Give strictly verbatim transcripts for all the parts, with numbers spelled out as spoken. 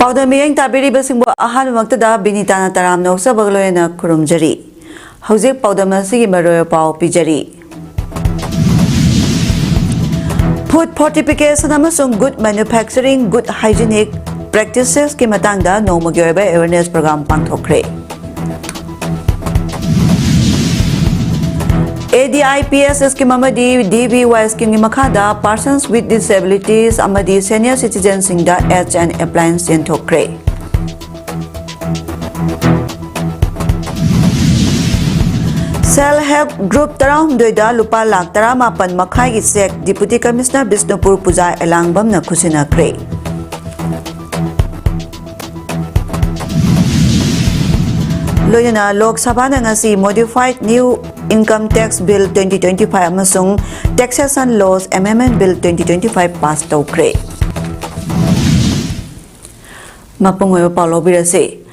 ꯄꯥꯎꯗꯝ ꯃꯤꯠꯌꯦꯡ ꯇꯥꯕꯤꯔꯤꯕꯁꯤꯡꯕꯨ ꯑꯍꯥꯟꯕꯃꯛꯇꯗ ꯕꯤꯅꯤꯇꯥꯅ ꯇꯔꯥꯝꯅ ꯑꯣꯛꯆꯕꯒ ꯂꯣꯏꯅꯅ ꯈꯨꯔꯨꯝꯖꯔꯤ꯫ ꯍꯧꯖꯤꯛ ꯄꯥꯎꯗꯝ ꯑꯁꯤꯒꯤ ꯃꯔꯨꯑꯣꯏꯕ ꯄꯥꯎ ꯄꯤꯖꯔꯤ꯫ Food fortification ꯑꯃꯁꯨꯡ good manufacturing, good hygienic practicesꯀꯤ ꯃꯇꯥꯡꯗ ꯅꯣꯡꯃꯒꯤ ꯑꯣꯏꯕ awareness program ꯄꯥꯡꯊꯣꯛꯈ꯭ꯔꯦ꯫ ADIPS scheme ꯑꯃꯗꯤ DBY schemeꯒꯤ ꯃꯈꯥꯗ persons with disabilities ꯑꯃꯗꯤ senior citizenꯁꯤꯡꯗ H and appliance ꯌꯦꯟꯊꯣꯛꯈ꯭ꯔꯦ꯫ Self help group ꯇꯔꯥꯍꯨꯝꯗꯣꯏꯗ ꯂꯨꯄꯥ lakh ꯇꯔꯥꯃꯥꯄꯟ ꯃꯈꯥꯏꯒꯤ cheque Deputy Commissioner Bishnupur ꯄꯨꯖꯥ ꯑꯦꯂꯥꯡꯕꯝꯅ ꯈꯨꯠꯁꯤꯟꯅꯈ꯭ꯔꯦ꯫ ꯂꯣꯏꯅꯅ ꯂꯣꯛ ꯁꯚꯥꯅ ꯉꯁꯤ Modified New Income Tax Bill twenty twenty-five ꯑꯃꯁꯨꯡ Taxation Laws Amendment Bill twenty twenty-five pass ꯇꯧꯈ꯭ꯔꯦ꯫ ꯃꯄꯨꯡ ꯑꯣꯏꯕ ꯄꯥꯎ ꯂꯧꯕꯤꯔꯁꯤ꯫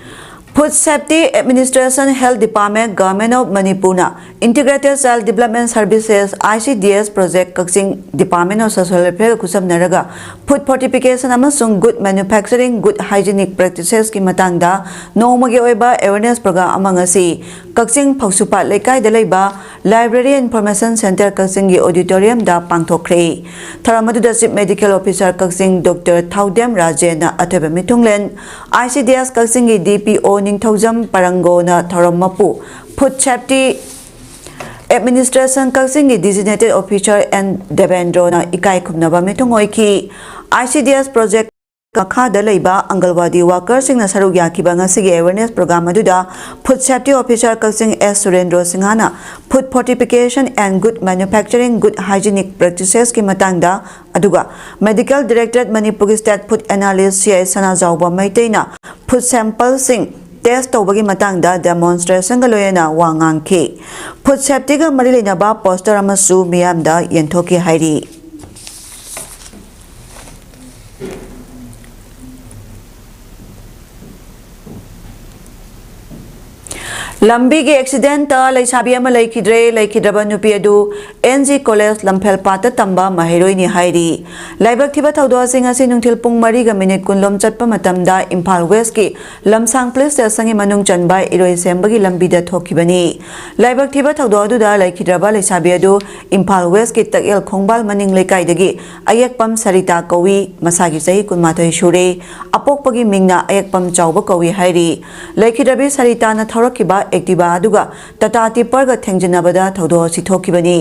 Food Safety Administration, Health Department, Government of ꯃꯅꯤꯄꯨꯔꯅ Integrated Child Development Services, ICDS project Kakching, Department of Social Welfareꯒ ꯈꯨꯠꯁꯝꯅꯔꯒ food fortification ꯑꯃꯁꯨꯡ good manufacturing, good hygienic practicesꯀꯤ ꯃꯇꯥꯡꯗ ꯅꯣꯡꯃꯒꯤ ꯑꯣꯏꯕ awareness program ꯑꯃ ꯉꯁꯤ ꯀꯛꯆꯤꯡ ꯐꯧꯁꯨꯄꯥꯠ ꯂꯩꯀꯥꯏꯗ ꯂꯩꯕ Library Information Centre ꯀꯛꯆꯤꯡꯒꯤ auditoriumꯗ ꯄꯥꯡꯊꯣꯛꯈ꯭ꯔꯦ꯫ ꯊꯧꯔꯝ ꯑꯗꯨꯗ Chief Medical Officer ꯀꯛꯆꯤꯡ Doctor ꯊꯥꯎꯗꯦꯝ ꯔꯥꯖꯦꯟꯅ ꯑꯊꯣꯏꯕ ꯃꯤꯊꯨꯡꯂꯦꯟ, ICDS ꯀꯛꯆꯤꯡꯒꯤ DPO ꯅꯤꯡꯊꯧꯖꯝ ꯄꯔꯪꯒꯣꯅ ꯊꯧꯔꯝ ꯃꯄꯨ, Food Safety Administration ꯀꯛꯆꯤꯡꯒꯤ Designated Officer N ꯗꯦꯕꯦꯟꯗ꯭ꯔꯣꯅ ꯏꯀꯥꯏ ꯈꯨꯝꯅꯕ ꯃꯤꯊꯨꯡ ꯑꯣꯏꯈꯤ꯫ ICDS project ꯃꯈꯥꯗ ꯂꯩꯕ ꯑꯪꯒꯜꯋꯥꯗꯤ workerꯁꯤꯡꯅ ꯁꯔꯨꯛ ꯌꯥꯈꯤꯕ ꯉꯁꯤꯒꯤ awareness program ꯑꯗꯨꯗ Food Safety Officer ꯀꯛꯆꯤꯡ S ꯁꯨꯔꯦꯟꯗ꯭ꯔꯣ ꯁꯤꯡꯍꯅ food fortification and good manufacturing, good hygienic practicesꯀꯤ ꯃꯇꯥꯡꯗ, ꯑꯗꯨꯒ Medical Directorate ꯃꯅꯤꯄꯨꯔꯒꯤ State Food Analyst C I Sanajaoba ꯃꯩꯇꯩꯅ food sampleꯁꯤꯡ test ꯇꯧꯕꯒꯤ ꯃꯇꯥꯡꯗ demonstrationꯒ ꯂꯣꯏꯅꯅ ꯋꯥ ꯉꯥꯡꯈꯤ꯫ Food safetyꯒ ꯃꯔꯤ ꯂꯩꯅꯕ poster ꯑꯃꯁꯨ ꯃꯤꯌꯥꯝꯗ ꯌꯦꯟꯊꯣꯛꯈꯤ ꯍꯥꯏꯔꯤ꯫ ꯂꯝꯕꯤꯒꯤ ꯑꯦꯛꯁꯤꯗꯦꯟꯇ ꯂꯩꯁꯥꯕꯤ ꯑꯃ ꯂꯩꯈꯤꯗ꯭ꯔꯦ꯫ ꯂꯩꯈꯤꯗ꯭ꯔꯕ ꯅꯨꯄꯤ ꯑꯗꯨ ꯑꯦꯟ ꯖꯤ ꯀꯣꯂꯦꯖ ꯂꯝꯐꯦꯜꯄꯥꯠꯇ ꯇꯝꯕ ꯃꯍꯩꯔꯣꯏꯅꯤ ꯍꯥꯏꯔꯤ꯫ ꯂꯥꯏꯕꯛ ꯊꯤꯕ ꯊꯧꯗꯣꯛ ꯑꯁꯤ ꯉꯁꯤ ꯅꯨꯡꯊꯤꯜ ꯄꯨꯡ ꯃꯔꯤꯒ ꯃꯤꯅꯤꯠ ꯀꯨꯟꯂꯣꯝ ꯆꯠꯄ ꯃꯇꯝꯗ ꯏꯝꯐꯥꯜ ꯋꯦꯁꯀꯤ ꯂꯝꯁꯥꯡ ꯄꯨꯂꯤꯁ ꯁ꯭ꯇꯦꯁꯟꯒꯤ ꯃꯅꯨꯡ ꯆꯟꯕ ꯏꯔꯣꯏꯁꯦꯝꯕꯒꯤ ꯂꯝꯕꯤꯗ ꯊꯣꯛꯈꯤꯕꯅꯤ꯫ ꯂꯥꯏꯕꯛ ꯊꯤꯕ ꯊꯧꯗꯣꯛ ꯑꯗꯨꯗ ꯂꯩꯈꯤꯗ꯭ꯔꯕ ꯂꯩꯁꯥꯕꯤ ꯑꯗꯨ ꯏꯝꯐꯥꯜ ꯋꯦꯁꯀꯤ ꯇꯛꯌꯦꯜ ꯈꯣꯡꯕꯥꯜ ꯃꯅꯤꯡ ꯂꯩꯀꯥꯏꯗꯒꯤ ꯑꯌꯦꯛꯄꯝ ꯁꯔꯤꯇꯥ ꯀꯧꯏ꯫ ꯃꯁꯥꯒꯤ ꯆꯍꯤ ꯀꯨꯟꯃꯥꯊꯣꯏ ꯁꯨꯔꯦ꯫ ꯑꯄꯣꯛꯄꯒꯤ ꯃꯤꯡꯅ ꯑꯌꯦꯛꯄꯝ ꯆꯥꯎꯕ ꯀꯧꯏ ꯍꯥꯏꯔꯤ꯫ ꯂꯩꯈꯤꯗ꯭ꯔꯕꯤ ꯁꯔꯤꯇꯥꯅ ꯊꯧꯔꯛꯈꯤꯕ ꯑꯦꯛꯇꯤꯚꯥ ꯑꯗꯨꯒ ꯇꯥꯇꯥ ꯇꯤꯞꯄꯔꯒ ꯊꯦꯡꯖꯤꯟꯅꯕꯗ ꯊꯧꯗꯣꯛ ꯑꯁꯤ ꯊꯣꯛꯈꯤꯕꯅꯤ꯫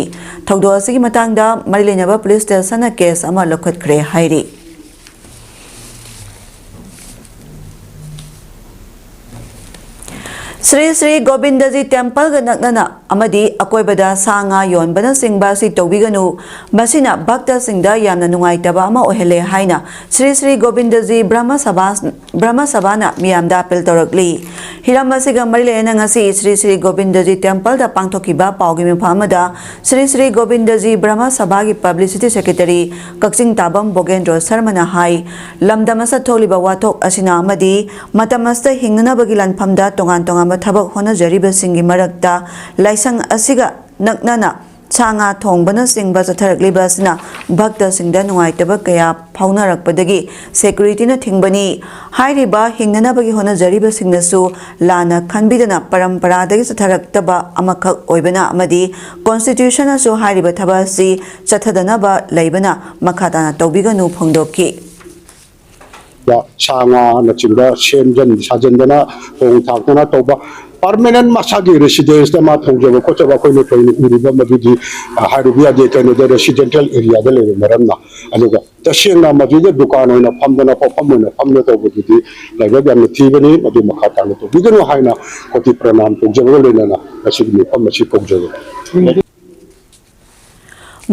ꯊꯧꯗꯣꯛ ꯑꯁꯤꯒꯤ ꯃꯇꯥꯡꯗ ꯃꯔꯤ ꯂꯩꯅꯕ ꯄꯨꯂꯤꯁ ꯁ꯭ꯇꯦꯁꯟꯅ ꯀꯦꯁ ꯑꯃ ꯂꯧꯈꯠꯈ꯭ꯔꯦ ꯍꯥꯏꯔꯤ꯫ ꯁ꯭ꯔꯤ ꯁ꯭ꯔꯤ ꯒꯣꯕꯤꯟꯗꯖꯤ ꯇꯦꯝꯄꯜꯒ ꯅꯛꯅꯅ ꯑꯃꯗꯤ ꯑꯀꯣꯏꯕꯗ ꯁꯥ ꯉꯥ ꯌꯣꯟꯕꯅꯆꯤꯡꯕ ꯑꯁꯤ ꯇꯧꯕꯤꯒꯅꯨ, ꯃꯁꯤꯅ ꯚꯛꯇꯁꯤꯡꯗ ꯌꯥꯝꯅ ꯅꯨꯡꯉꯥꯏꯇꯕ ꯑꯃ ꯑꯣꯏꯍꯜꯂꯦ ꯍꯥꯏꯅ ꯁ꯭ꯔꯤ ꯁ꯭ꯔꯤ ꯒꯣꯕꯤꯟꯗꯖꯤ ꯕ꯭ꯔꯍꯃ ꯁꯚꯥ, ꯕ꯭ꯔꯍꯃ ꯁꯚꯥꯅ ꯃꯤꯌꯥꯝꯗ ꯑꯥꯄꯤꯜ ꯇꯧꯔꯛꯂꯤ꯫ ꯍꯤꯔꯝ ꯑꯁꯤꯒ ꯃꯔꯤ ꯂꯩꯅꯅ ꯉꯁꯤ ꯁ꯭ꯔꯤ ꯁ꯭ꯔꯤ ꯒꯣꯕꯤꯟꯗꯖꯤ ꯇꯦꯝꯄꯜꯗ ꯄꯥꯡꯊꯣꯛꯈꯤꯕ ꯄꯥꯎꯒꯤ ꯃꯤꯐꯝ ꯑꯃꯗ ꯁ꯭ꯔꯤ ꯁ꯭ꯔꯤ ꯒꯣꯕꯤꯟꯗꯖꯤ ꯕ꯭ꯔꯍꯃ ꯁꯚꯥꯒꯤ ꯄꯕ꯭ꯂꯤꯁꯤꯇꯤ ꯁꯦꯀ꯭ꯔꯦꯇꯔꯤ ꯀꯛꯆꯤꯡ ꯇꯥꯕꯝ ꯕꯣꯒꯦꯟꯗ꯭ꯔꯣ ꯁꯔꯃꯅ ꯍꯥꯏ, ꯂꯝꯗꯝ ꯑꯁꯤꯗ ꯊꯣꯛꯂꯤꯕ ꯋꯥꯊꯣꯛ ꯑꯁꯤꯅ ꯑꯃꯗꯤ ꯃꯇꯝ ꯑꯁꯤꯗ ꯍꯤꯡꯅꯅꯕꯒꯤ ꯂꯥꯟꯐꯝꯗ ꯇꯣꯉꯥꯟ ꯇꯣꯉꯥꯟꯕ ꯊꯕꯛ ꯍꯣꯠꯅꯖꯔꯤꯕꯁꯤꯡꯒꯤ ꯃꯔꯛꯇ ꯂꯥꯏꯁꯪ ꯑꯁꯤꯒ ꯅꯛꯅꯅ ꯁꯥ ꯉꯥ ꯊꯣꯡꯕꯅꯆꯤꯡꯕ ꯆꯠꯊꯔꯛꯂꯤꯕ ꯑꯁꯤꯅ ꯚꯛꯇꯁꯤꯡꯗ ꯅꯨꯡꯉꯥꯏꯇꯕ ꯀꯌꯥ ꯐꯥꯎꯅꯔꯛꯄꯗꯒꯤ ꯁꯦꯀ꯭ꯌꯨꯔꯤꯇꯤꯅ ꯊꯤꯡꯕꯅꯤ꯫ ꯍꯥꯏꯔꯤꯕ ꯍꯤꯡꯅꯅꯕꯒꯤ ꯍꯣꯠꯅꯖꯔꯤꯕꯁꯤꯡꯅꯁꯨ ꯂꯥꯟꯅ ꯈꯟꯕꯤꯗꯅ ꯄꯔꯝꯄꯔꯥꯗꯒꯤ ꯆꯠꯊꯔꯛꯇꯕ ꯑꯃꯈꯛ ꯑꯣꯏꯕꯅ ꯑꯃꯗꯤ ꯀꯣꯟꯁꯇꯤꯇ꯭ꯌꯨꯁꯟꯅꯁꯨ ꯍꯥꯏꯔꯤꯕ ꯊꯕꯛ ꯑꯁꯤ ꯆꯠꯊꯗꯅꯕ ꯂꯩꯕꯅ ꯃꯈꯥ ꯇꯥꯅ ꯇꯧꯕꯤꯒꯅꯨ ꯐꯣꯡꯗꯣꯛꯈꯤ꯫ ꯁꯥ ꯉꯥꯅꯆꯤꯡꯕ ꯁꯦꯝꯖꯟ ꯁꯥꯖꯟꯗꯅ ꯊꯣꯡ ꯊꯥꯛꯇꯅ ꯇꯧꯕ, ꯄꯔꯃꯅꯦꯟ ꯃꯁꯥꯒꯤ ꯔꯦꯁꯤꯗꯦꯟꯁꯇ ꯃꯥ ꯊꯣꯡꯖꯕ ꯈꯣꯠꯆꯕ ꯑꯩꯈꯣꯏꯅ ꯊꯣꯏꯅ ꯎꯔꯤꯕ ꯃꯗꯨꯗꯤ, ꯑ, ꯍꯥꯏꯔꯨꯕ ꯌꯥꯗꯦ꯫ ꯀꯩꯅꯣꯗ ꯔꯦꯁꯤꯗꯦꯟꯇꯦꯜ ꯑꯦꯔꯤꯌꯥꯗ ꯂꯩꯕ ꯃꯔꯝꯅ꯫ ꯑꯗꯨꯒ ꯇꯁꯦꯡꯅ ꯃꯗꯨꯗ ꯗꯨꯀꯥꯟ ꯑꯣꯏꯅ ꯐꯝꯗꯅ ꯄꯣꯠꯐꯝ ꯑꯣꯏꯅ ꯐꯝꯗꯅ ꯇꯧꯕꯗꯨꯗꯤ ꯂꯥꯏꯕꯛ ꯌꯥꯝꯅ ꯊꯤꯕꯅꯤ꯫ ꯃꯗꯨ ꯃꯈꯥ ꯇꯥꯅ ꯇꯧꯕꯤꯒꯅꯨ ꯍꯥꯏꯅ ꯀꯣꯇꯤ ꯄ꯭ꯔꯅꯥꯝ ꯇꯧꯖꯕꯒ ꯂꯣꯏꯅꯅ ꯉꯁꯤꯒꯤ ꯃꯤꯐꯝ ꯑꯁꯤ ꯀꯧꯖꯕꯅꯤ꯫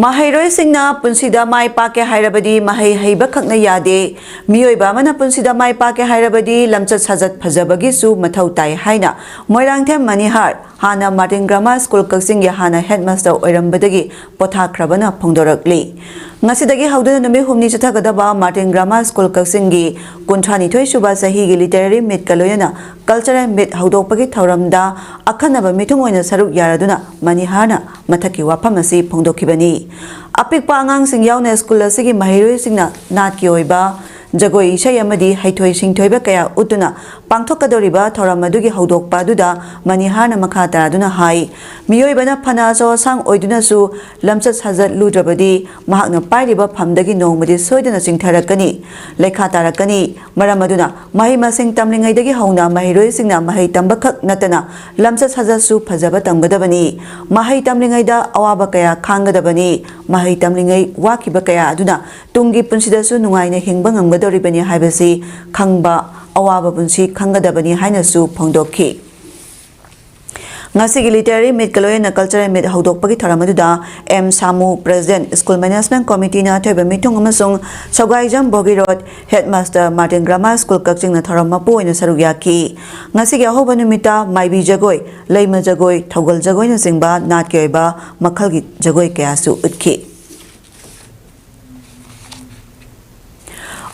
ꯃꯍꯩꯔꯣꯏꯁꯤꯡꯅ ꯄꯨꯟꯁꯤꯗ ꯃꯥꯏ ꯄꯥꯛꯀꯦ ꯍꯥꯏꯔꯕꯗꯤ ꯃꯍꯩ ꯍꯩꯕ ꯈꯛꯅ ꯌꯥꯗꯦ꯫ ꯃꯤꯑꯣꯏꯕ ꯑꯃꯅ ꯄꯨꯟꯁꯤꯗ ꯃꯥꯏ ꯄꯥꯛꯀꯦ ꯍꯥꯏꯔꯕꯗꯤ ꯂꯝꯆꯠ ꯁꯥꯖꯠ ꯐꯖꯕꯒꯤꯁꯨ ꯃꯊꯧ ꯇꯥꯏ ꯍꯥꯏꯅ ꯃꯣꯏꯔꯥꯡꯊꯦꯝ ꯃꯅꯤꯍꯥꯔ ꯍꯥꯟꯅ ꯃꯥꯔꯇꯤꯟ ꯒ꯭ꯔꯥꯃꯥꯔ ꯁ꯭ꯀꯨꯜ ꯀꯛꯆꯤꯡꯒꯤ ꯍꯥꯟꯅ ꯍꯦꯗꯃꯥꯁꯇꯔ ꯑꯣꯏꯔꯝꯕꯗꯒꯤ ꯄꯣꯊꯥꯈ꯭ꯔꯕꯅ ꯐꯣꯡꯗꯣꯔꯛꯂꯤ꯫ ꯉꯁꯤꯗꯒꯤ ꯍꯧꯗꯨꯅ ꯅꯨꯃꯤꯠ ꯍꯨꯝꯅꯤ ꯆꯠꯊꯒꯗꯕ ꯃꯥꯔꯇꯤꯟ ꯒ꯭ꯔꯥꯃꯥꯔ ꯁ꯭ꯀꯨꯜ ꯀꯛꯆꯤꯡꯒꯤ ꯀꯨꯟꯊ꯭ꯔꯥꯅꯤꯊꯣꯏ ꯁꯨꯕ ꯆꯍꯤꯒꯤ ꯂꯤꯇꯔꯦꯔꯤ ꯃꯤꯠꯀ ꯂꯣꯏꯅꯅ ꯀꯜꯆꯔꯦꯜ ꯃꯤꯠ ꯍꯧꯗꯣꯛꯄꯒꯤ ꯊꯧꯔꯝꯗ ꯑꯈꯟꯅꯕ ꯃꯤꯊꯨꯡ ꯑꯣꯏꯅ ꯁꯔꯨꯛ ꯌꯥꯔꯗꯨꯅ ꯃꯅꯤꯍꯥꯔꯅ ꯃꯊꯛꯀꯤ ꯋꯥꯐꯝ ꯑꯁꯤ ꯐꯣꯡꯗꯣꯛꯈꯤꯕꯅꯤ꯫ ꯑꯄꯤꯛꯄ ꯑꯉꯥꯡꯁꯤꯡ ꯌꯥꯎꯅ ꯁ꯭ꯀꯨꯜ ꯑꯁꯤꯒꯤ ꯃꯍꯩꯔꯣꯏꯁꯤꯡꯅ ꯅꯥꯠꯀꯤ ꯑꯣꯏꯕ ꯖꯒꯣꯏ ꯏꯁꯩ ꯑꯃꯗꯤ ꯍꯩꯊꯣꯏ ꯁꯤꯡꯊꯣꯏꯕ ꯀꯌꯥ ꯎꯠꯇꯨꯅ ꯄꯥꯡꯊꯣꯛꯀꯗꯧꯔꯤꯕ ꯊꯧꯔꯝ ꯑꯗꯨꯒꯤ ꯍꯧꯗꯣꯛꯄ ꯑꯗꯨꯗ ꯃꯅꯤꯍꯥꯔꯅ ꯃꯈꯥ ꯇꯥꯗꯨꯅ ꯍꯥꯏ, ꯃꯤꯑꯣꯏꯕꯅ ꯐꯅ ꯑꯆꯧ ꯑꯁꯥꯡ ꯑꯣꯏꯗꯨꯅꯁꯨ ꯂꯝꯆꯠ ꯁꯥꯖꯠ ꯂꯨꯗ꯭ꯔꯕꯗꯤ ꯃꯍꯥꯛꯅ ꯄꯥꯏꯔꯤꯕ ꯐꯝꯗꯒꯤ ꯅꯣꯡꯃꯗꯤ ꯁꯣꯏꯗꯅ ꯆꯤꯡꯊꯔꯛꯀꯅꯤ, ꯂꯩꯈꯥ ꯇꯥꯔꯛꯀꯅꯤ꯫ ꯃꯔꯝ ꯑꯗꯨꯅ ꯃꯍꯩ ꯃꯁꯤꯡ ꯇꯝꯂꯤꯉꯩꯗꯒꯤ ꯍꯧꯅ ꯃꯍꯩꯔꯣꯏꯁꯤꯡꯅ ꯃꯍꯩ ꯇꯝꯕꯈꯛ ꯅꯠꯇꯅ ꯂꯝꯆꯠ ꯁꯥꯖꯠꯁꯨ ꯐꯖꯕ ꯇꯝꯒꯗꯕꯅꯤ꯫ ꯃꯍꯩ ꯇꯝꯂꯤꯉꯩꯗ ꯑꯋꯥꯕ ꯀꯌꯥ ꯈꯥꯡꯒꯗꯕꯅꯤ꯫ ꯃꯍꯩ ꯇꯝꯂꯤꯉꯩ ꯋꯥꯈꯤꯕ ꯀꯌꯥ ꯑꯗꯨꯅ ꯇꯨꯡꯒꯤ ꯄꯨꯟꯁꯤꯗꯁꯨ ꯅꯨꯡꯉꯥꯏꯅ ꯍꯤꯡꯕ ꯉꯝꯒꯗꯧꯔꯤꯕꯅꯤ ꯍꯥꯏꯕꯁꯤ ꯈꯪꯕ, ꯑꯋꯥꯕ ꯄꯨꯟꯁꯤ ꯈꯪꯒꯗꯕꯅꯤ ꯍꯥꯏꯅꯁꯨ ꯐꯣꯡꯗꯣꯛꯈꯤ꯫ ꯉꯁꯤꯒꯤ ꯂꯤꯇꯔꯦꯔꯤ ꯃꯤꯠꯀ ꯂꯣꯏꯅꯅ ꯀꯜꯆꯔꯦꯜ ꯃꯤꯠ ꯍꯧꯗꯣꯛꯄꯒꯤ ꯊꯧꯔꯝ ꯑꯗꯨꯗ ꯑꯦꯝ ꯁꯥꯃꯨ, ꯄ꯭ꯔꯦꯁꯤꯗꯦꯟꯠ, ꯁ꯭ꯀꯨꯜ ꯃꯦꯅꯦꯖꯃꯦꯟꯠ ꯀꯣꯃꯤꯇꯤꯅ ꯑꯊꯣꯏꯕ ꯃꯤꯊꯨꯡ ꯑꯃꯁꯨꯡ ꯁꯧꯒꯥꯏꯖꯝ ꯕꯣꯒꯤꯔꯣꯗ, ꯍꯦꯗꯃꯥꯁꯇꯔ, ꯃꯥꯔꯇꯤꯟ ꯒ꯭ꯔꯥꯃꯥꯔ ꯁ꯭ꯀꯨꯜ ꯀꯛꯆꯤꯡꯅ ꯊꯧꯔꯝ ꯃꯄꯨ ꯑꯣꯏꯅ ꯁꯔꯨꯛ ꯌꯥꯈꯤ꯫ ꯉꯁꯤꯒꯤ ꯑꯍꯧꯕ ꯅꯨꯃꯤꯠꯇ ꯃꯥꯏꯕꯤ ꯖꯒꯣꯏ, ꯂꯩꯃ ꯖꯒꯣꯏ, ꯊꯧꯒꯜ ꯖꯒꯣꯏꯅꯆꯤꯡꯕ ꯅꯥꯠꯀꯤ ꯑꯣꯏꯕ ꯃꯈꯜꯒꯤ ꯖꯒꯣꯏ ꯀꯌꯥꯁꯨ ꯎꯠꯈꯤ꯫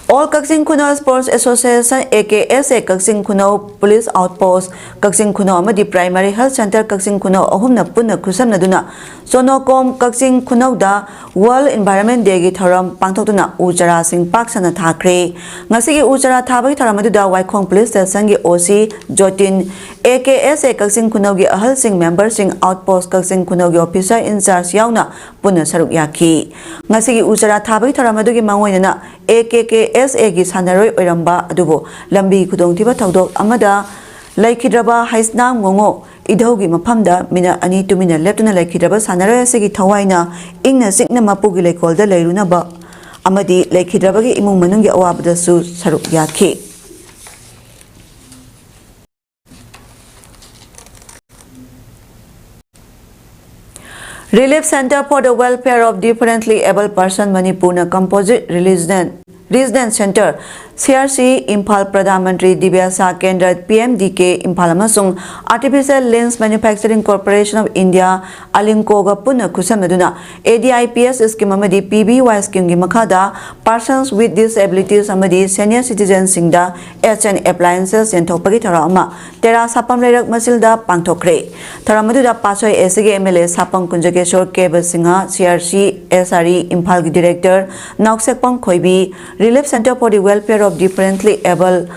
All Kakching Khunou Sports Association, A K S A, Kakching Khunou police outpost, Kakching Khunou ꯑꯃꯗꯤ primary health centre Kakching Khunou ꯑꯍꯨꯝꯅ ꯄꯨꯟꯅ ꯈꯨꯠꯁꯝꯅꯗꯨꯅ ꯁꯣꯅꯣꯀꯣꯝ ꯀꯛꯆꯤꯡ ꯈꯨꯅꯧꯗ ꯋꯥꯔꯜꯗ ꯏꯟꯚꯥꯏꯔꯟꯃꯦꯟꯠ ꯗꯦꯒꯤ ꯊꯧꯔꯝ ꯄꯥꯡꯊꯣꯛꯇꯨꯅ ꯎ ꯆꯥꯔꯥꯁꯤꯡ ꯄꯥꯛ ꯁꯟꯅ ꯊꯥꯈ꯭ꯔꯦ꯫ ꯉꯁꯤꯒꯤ ꯎ ꯆꯥꯔꯥ ꯊꯥꯕꯒꯤ ꯊꯧꯔꯝ ꯑꯗꯨꯗ ꯋꯥꯏꯈꯣꯡ ꯄꯨꯂꯤꯁ ꯁ꯭ꯇꯦꯁꯟꯒꯤ O C Jotin, A K S A Kakching ꯈꯨꯅꯧꯒꯤ ꯑꯍꯜꯁꯤꯡ, ꯃꯦꯝꯕꯔꯁꯤꯡ, ꯑꯥꯎꯠꯄꯣꯁ ꯀꯛꯆꯤꯡ ꯈꯨꯅꯧꯒꯤ ꯑꯣꯐꯤꯁꯥꯔ ꯏꯟꯆꯥꯔꯖ ꯌꯥꯎꯅ ꯄꯨꯟꯅ ꯁꯔꯨꯛ ꯌꯥꯈꯤ꯫ ꯉꯁꯤꯒꯤ ꯎ ꯆꯥꯔꯥ ꯊꯥꯕꯒꯤ ꯊꯧꯔꯝ ꯑꯗꯨꯒꯤ ꯃꯥꯡꯑꯣꯏꯅꯅ A K K S A ꯒꯤ ꯁꯥꯟꯅꯔꯣꯏ ꯑꯣꯏꯔꯝꯕ ꯑꯗꯨꯕꯨ ꯂꯝꯕꯤ ꯈꯨꯗꯣꯡꯊꯤꯕ ꯊꯧꯗꯣꯛ ꯑꯃꯗ ꯂꯩꯈꯤꯗ꯭ꯔꯕ ꯍꯩꯁꯅꯥꯝ ꯉꯣꯉꯣ ꯏꯙꯧꯒꯤ ꯃꯐꯝꯗ ꯃꯤꯅꯠ ꯑꯅꯤ ꯇꯨꯃꯤꯟꯅ ꯂꯦꯞꯇꯨꯅ ꯂꯩꯈꯤꯗ꯭ꯔꯕ ꯁꯥꯟꯅꯔꯣꯏ ꯑꯁꯤꯒꯤ ꯊꯋꯥꯏꯅ ꯏꯪꯅ ꯆꯤꯛꯅ ꯃꯄꯨꯒꯤ ꯂꯩꯀꯣꯜꯗ ꯂꯩꯔꯨꯅꯕ ꯑꯃꯗꯤ ꯂꯩꯈꯤꯗ꯭ꯔꯕꯒꯤ ꯏꯃꯨꯡ ꯃꯅꯨꯡꯒꯤ ꯑꯋꯥꯕꯗꯁꯨ ꯁꯔꯨꯛ ꯌꯥꯈꯤ꯫ Relief Centre for the Welfare of Differently Abled Person ꯃꯅꯤꯄꯨꯔꯅ Composite Residence, Residence Centre ꯁꯤ ꯑꯥꯔ ꯁꯤ ꯏꯝꯐꯥꯜ, ꯄ꯭ꯔꯙꯥꯟ ꯃꯟꯇ꯭ꯔꯤ ꯗꯤꯕ꯭ꯌꯥꯁꯥ ꯀꯦꯟꯗ꯭ꯔ, P M D K Imphal ꯑꯃꯁꯨꯡ Artificial Limbs Manufacturing Corporation of India, ꯑꯂꯤꯡꯀꯣꯒ ꯄꯨꯟꯅ ꯈꯨꯠꯁꯝꯅꯗꯨꯅ ꯑꯦ D I P S scheme ꯑꯃꯗꯤ ꯄꯤ ꯕꯤ ꯋꯥꯏ scheme ꯒꯤ ꯃꯈꯥꯗ Persons with Disabilities ꯑꯃꯗꯤ Senior Citizen ꯁꯤꯡꯗ Aids and Appliances ꯌꯦꯟꯊꯣꯛꯄꯒꯤ ꯊꯧꯔꯝ ꯑꯃ ꯇꯦꯔꯥ ꯁꯥꯄꯝ ꯂꯩꯔꯛ ꯃꯁꯤꯜꯗ ꯄꯥꯡꯊꯣꯛꯈ꯭ꯔꯦ꯫ ꯊꯧꯔꯝ ꯑꯗꯨꯗ ꯄꯥꯠꯁꯣꯏ ꯑꯦ ꯁꯤꯒꯤ M L A Sapam Kunjakesor Keba Singh, C R C S R E ꯏꯝꯐꯥꯜꯒꯤ ꯗꯤꯔꯦꯛꯇꯔ ꯅꯥꯎꯁꯦꯛꯄꯝ ꯈꯣꯏꯕꯤ, Relief Centre for the Welfare of Differently Abled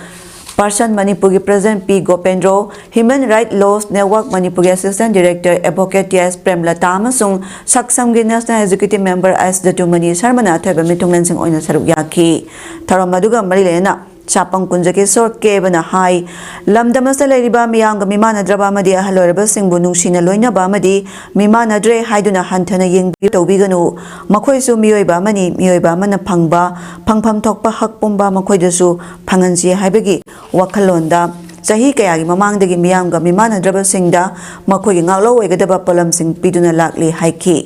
Person ꯃꯅꯤꯄꯨꯔꯒꯤ ꯄ꯭ꯔꯦꯁꯤꯗꯦꯟꯠ ꯄꯤ ꯒꯣꯄꯦꯟꯗ꯭ꯔꯣ, Human Rights Laws Network ꯃꯅꯤꯄꯨꯔꯒꯤ ꯑꯦꯁꯤꯁꯇꯦꯟꯠ ꯗꯤꯔꯦꯛꯇꯔ ꯑꯦꯗꯚꯣꯀꯦꯠ ꯇꯤ ꯑꯦꯁ ꯄ꯭ꯔꯦꯝꯂꯇꯥ ꯑꯃꯁꯨꯡ ꯁꯛꯁꯝꯒꯤ ꯅꯦꯁꯅꯦꯜ ꯑꯦꯛꯖꯤꯀ꯭ꯌꯨꯇꯤꯚ ꯃꯦꯝꯕꯔ ꯑꯦꯁ ꯖꯇꯨꯃꯅꯤ ꯁꯔꯃꯅ ꯑꯊꯣꯏꯕ ꯃꯤꯊꯨꯡꯂꯦꯟꯁꯤꯡ ꯑꯣꯏꯅ ꯁꯔꯨꯛ ꯌꯥꯈꯤ꯫ ꯊꯧꯔꯝ ꯑꯗꯨꯒ ꯃꯔꯤ ꯂꯩꯅꯅ ꯁꯥꯄꯝ ꯀꯨꯟꯖꯀꯦꯁꯣꯔ ꯀꯦꯕꯅ ꯍꯥꯏ, ꯂꯝꯗꯝ ꯑꯁꯤꯗ ꯂꯩꯔꯤꯕ ꯃꯤꯌꯥꯝꯒ ꯃꯤꯃꯥꯟꯅꯗ꯭ꯔꯕ ꯑꯃꯗꯤ ꯑꯍꯜ ꯑꯣꯏꯔꯕꯁꯤꯡꯕꯨ ꯅꯨꯡꯁꯤꯅ ꯂꯣꯏꯅꯕ ꯑꯃꯗꯤ ꯃꯤꯃꯥꯟꯅꯗ꯭ꯔꯦ ꯍꯥꯏꯗꯨꯅ ꯍꯟꯊꯅ ꯌꯦꯡꯕꯤꯌꯨ ꯇꯧꯕꯤꯒꯅꯨ꯫ ꯃꯈꯣꯏꯁꯨ ꯃꯤꯑꯣꯏꯕ ꯑꯃꯅꯤ, ꯃꯤꯑꯣꯏꯕ ꯑꯃꯅ ꯐꯪꯕ ꯐꯪꯐꯝ ꯊꯣꯛꯄ ꯍꯛ ꯄꯨꯝꯕ ꯃꯈꯣꯏꯗꯁꯨ ꯐꯪꯍꯟꯁꯤ ꯍꯥꯏꯕꯒꯤ ꯋꯥꯈꯜꯂꯣꯟꯗ ꯆꯍꯤ ꯀꯌꯥꯒꯤ ꯃꯃꯥꯡꯗꯒꯤ ꯃꯤꯌꯥꯝꯒ ꯃꯤꯃꯥꯟꯅꯗ꯭ꯔꯕꯁꯤꯡꯗ ꯃꯈꯣꯏꯒꯤ ꯉꯥꯛꯂꯧ ꯑꯣꯏꯒꯗꯕ ꯄꯣꯠꯂꯝꯁꯤꯡ ꯄꯤꯗꯨꯅ ꯂꯥꯛꯂꯤ ꯍꯥꯏꯈꯤ꯫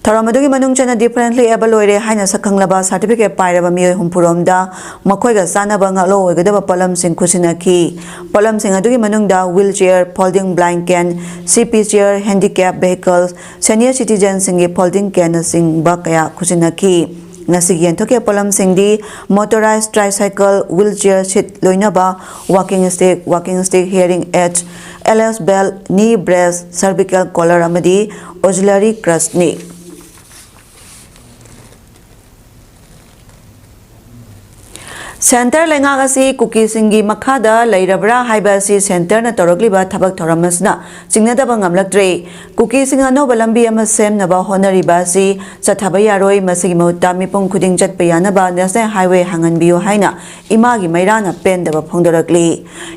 ꯊꯧꯔꯝ ꯑꯗꯨꯒꯤ ꯃꯅꯨꯡ ꯆꯟꯅ Differently Abled ꯑꯣꯏꯔꯦ ꯍꯥꯏꯅ ꯁꯛꯈꯪꯂꯕ ꯁꯥꯔꯇꯤꯐꯤꯀꯦꯠ ꯄꯥꯏꯔꯕ ꯃꯤꯑꯣꯏ ꯍꯨꯝꯐꯨꯔꯣꯝꯗ ꯃꯈꯣꯏꯒ ꯆꯥꯟꯅꯕ ꯉꯥꯛꯂꯧ ꯑꯣꯏꯒꯗꯕ ꯄꯣꯠꯂꯝꯁꯤꯡ ꯈꯨꯠꯁꯤꯟꯅꯈꯤ꯫ ꯄꯣꯠꯂꯝꯁꯤꯡ ꯑꯗꯨꯒꯤ ꯃꯅꯨꯡꯗ wheelchair, folding blanket, C P chair, handicap vehicles, senior citizenꯁꯤꯡꯒꯤ folding canꯅꯆꯤꯡꯕ ꯀꯌꯥ ꯈꯨꯠꯁꯤꯟꯅꯈꯤ꯫ ꯉꯁꯤꯒꯤ ꯌꯦꯟꯊꯣꯛꯈꯤꯕ ꯄꯣꯠꯂꯝꯁꯤꯡꯗꯤ motorized tricycle, wheelchair seat ꯂꯣꯏꯅꯕ walking stick, walking stick hearing aid, elbow belt, knee brace, cervical collar ꯑꯃꯗꯤ auxiliary crutchꯅꯤ꯫ ꯁꯦꯟꯇꯔ ꯂꯩꯉꯥꯛ ꯑꯁꯤ ꯀꯨꯀꯤꯁꯤꯡꯒꯤ ꯃꯈꯥꯗ ꯂꯩꯔꯕ꯭ꯔꯥ ꯍꯥꯏꯕ ꯑꯁꯤ ꯁꯦꯟꯇꯔꯅ ꯇꯧꯔꯛꯂꯤꯕ ꯊꯕꯛ ꯊꯧꯔꯝ ꯑꯁꯤꯅ ꯆꯤꯡꯅꯗꯕ ꯉꯝꯂꯛꯇ꯭ꯔꯦ꯫ ꯀꯨꯀꯤꯁꯤꯡ ꯑꯅꯧꯕ ꯂꯝꯕꯤ ꯑꯃ ꯁꯦꯝꯅꯕ ꯍꯣꯠꯅꯔꯤꯕ ꯑꯁꯤ ꯆꯠꯊꯕ ꯌꯥꯔꯣꯏ꯫ ꯃꯁꯤꯒꯤ ꯃꯍꯨꯠꯇ ꯃꯤꯄꯨꯝ ꯈꯨꯗꯤꯡ ꯆꯠꯄ ꯌꯥꯅꯕ ꯅꯦꯁꯅꯦꯜ ꯍꯥꯏꯋꯦ ꯍꯥꯡꯍꯟꯕꯤꯌꯨ ꯍꯥꯏꯅ ꯏꯃꯥꯒꯤ ꯃꯩꯔꯥꯅ ꯄꯦꯟꯗꯕ ꯐꯣꯡꯗꯣꯔꯛꯂꯤ꯫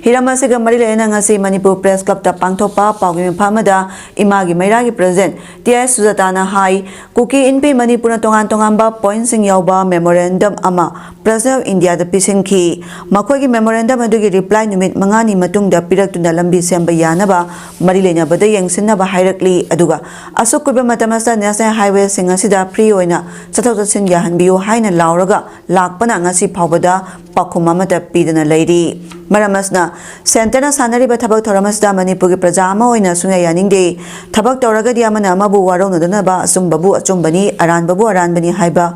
ꯍꯤꯔꯝ ꯑꯁꯤꯒ ꯃꯔꯤ ꯂꯩꯅꯅ ꯉꯁꯤ ꯃꯅꯤꯄꯨꯔ ꯄ꯭ꯔꯦꯁ ꯀ꯭ꯂꯕꯇ ꯄꯥꯡꯊꯣꯛꯄ ꯄꯥꯎꯒꯤ ꯃꯤꯐꯝ ꯑꯃꯗ ꯏꯃꯥꯒꯤ ꯃꯩꯔꯥꯒꯤ ꯄ꯭ꯔꯦꯁꯤꯗꯦꯟꯠ ꯇꯤ ꯑꯥꯏ ꯁꯨꯖꯥꯇꯥꯅ ꯍꯥꯏ, ꯀꯨꯀꯤ ꯏꯟꯄꯤ ꯃꯅꯤꯄꯨꯔꯅ ꯇꯣꯉꯥꯟ ꯇꯣꯉꯥꯟꯕ ꯄꯣꯏꯟꯠꯁꯤꯡ ꯌꯥꯎꯕ ꯃꯦꯃꯣꯔꯦꯟꯗꯝ ꯑꯃ ꯄ꯭ꯔꯦꯁꯤꯗꯦꯟꯠ ꯑꯣꯐ ꯏꯟꯗꯤꯌꯥꯗ ꯄꯤꯁꯤꯟꯈꯤ꯫ ꯃꯈꯣꯏꯒꯤ memorandum ꯑꯗꯨꯒꯤ reply ꯅꯨꯃꯤꯠ ꯃꯉꯥꯅꯤ ꯃꯇꯨꯡꯗ ꯄꯤꯔꯛꯇꯨꯅ ꯂꯝꯕꯤ ꯁꯦꯝꯕ ꯌꯥꯅꯕ ꯃꯔꯤ ꯂꯩꯅꯕꯗ ꯌꯦꯡꯁꯤꯟꯅꯕ ꯍꯥꯏꯔꯛꯂꯤ꯫ ꯑꯗꯨꯒ ꯑꯁꯨꯛ ꯀꯨꯏꯕ ꯃꯇꯝ ꯑꯁꯤꯗ national highwayꯁꯤꯡ ꯑꯁꯤꯗ free ꯑꯣꯏꯅ ꯆꯠꯊꯣꯛ ꯆꯠꯁꯤꯟ ꯌꯥꯍꯟꯕꯤꯌꯨ ꯍꯥꯏꯅ ꯂꯥꯎꯔꯒ ꯂꯥꯛꯄꯅ ꯉꯁꯤ ꯐꯥꯎꯕꯗ ꯄꯥꯎꯈꯨꯝ ꯑꯃꯠꯇ ꯄꯤꯗꯅ ꯂꯩꯔꯤ꯫ ꯃꯔꯝ ꯑꯁꯤꯅ centreꯅ ꯁꯥꯟꯅꯔꯤꯕ ꯊꯕꯛ ꯊꯧꯔꯝ ꯑꯁꯤꯗ ꯃꯅꯤꯄꯨꯔꯒꯤ ꯄ꯭ꯔꯖꯥ ꯑꯃ ꯑꯣꯏꯅ ꯁꯨꯡꯌꯥ ꯌꯥꯅꯤꯡꯗꯦ꯫ ꯊꯕꯛ ꯇꯧꯔꯒꯗꯤ ꯑꯃꯅ ꯑꯃꯕꯨ ꯋꯥꯔꯧꯅꯗꯅꯕ, ꯑꯆꯨꯝꯕꯕꯨ ꯑꯆꯨꯝꯕꯅꯤ, ꯑꯔꯥꯟꯕꯕꯨ ꯑꯔꯥꯟꯕꯅꯤ ꯍꯥꯏꯕ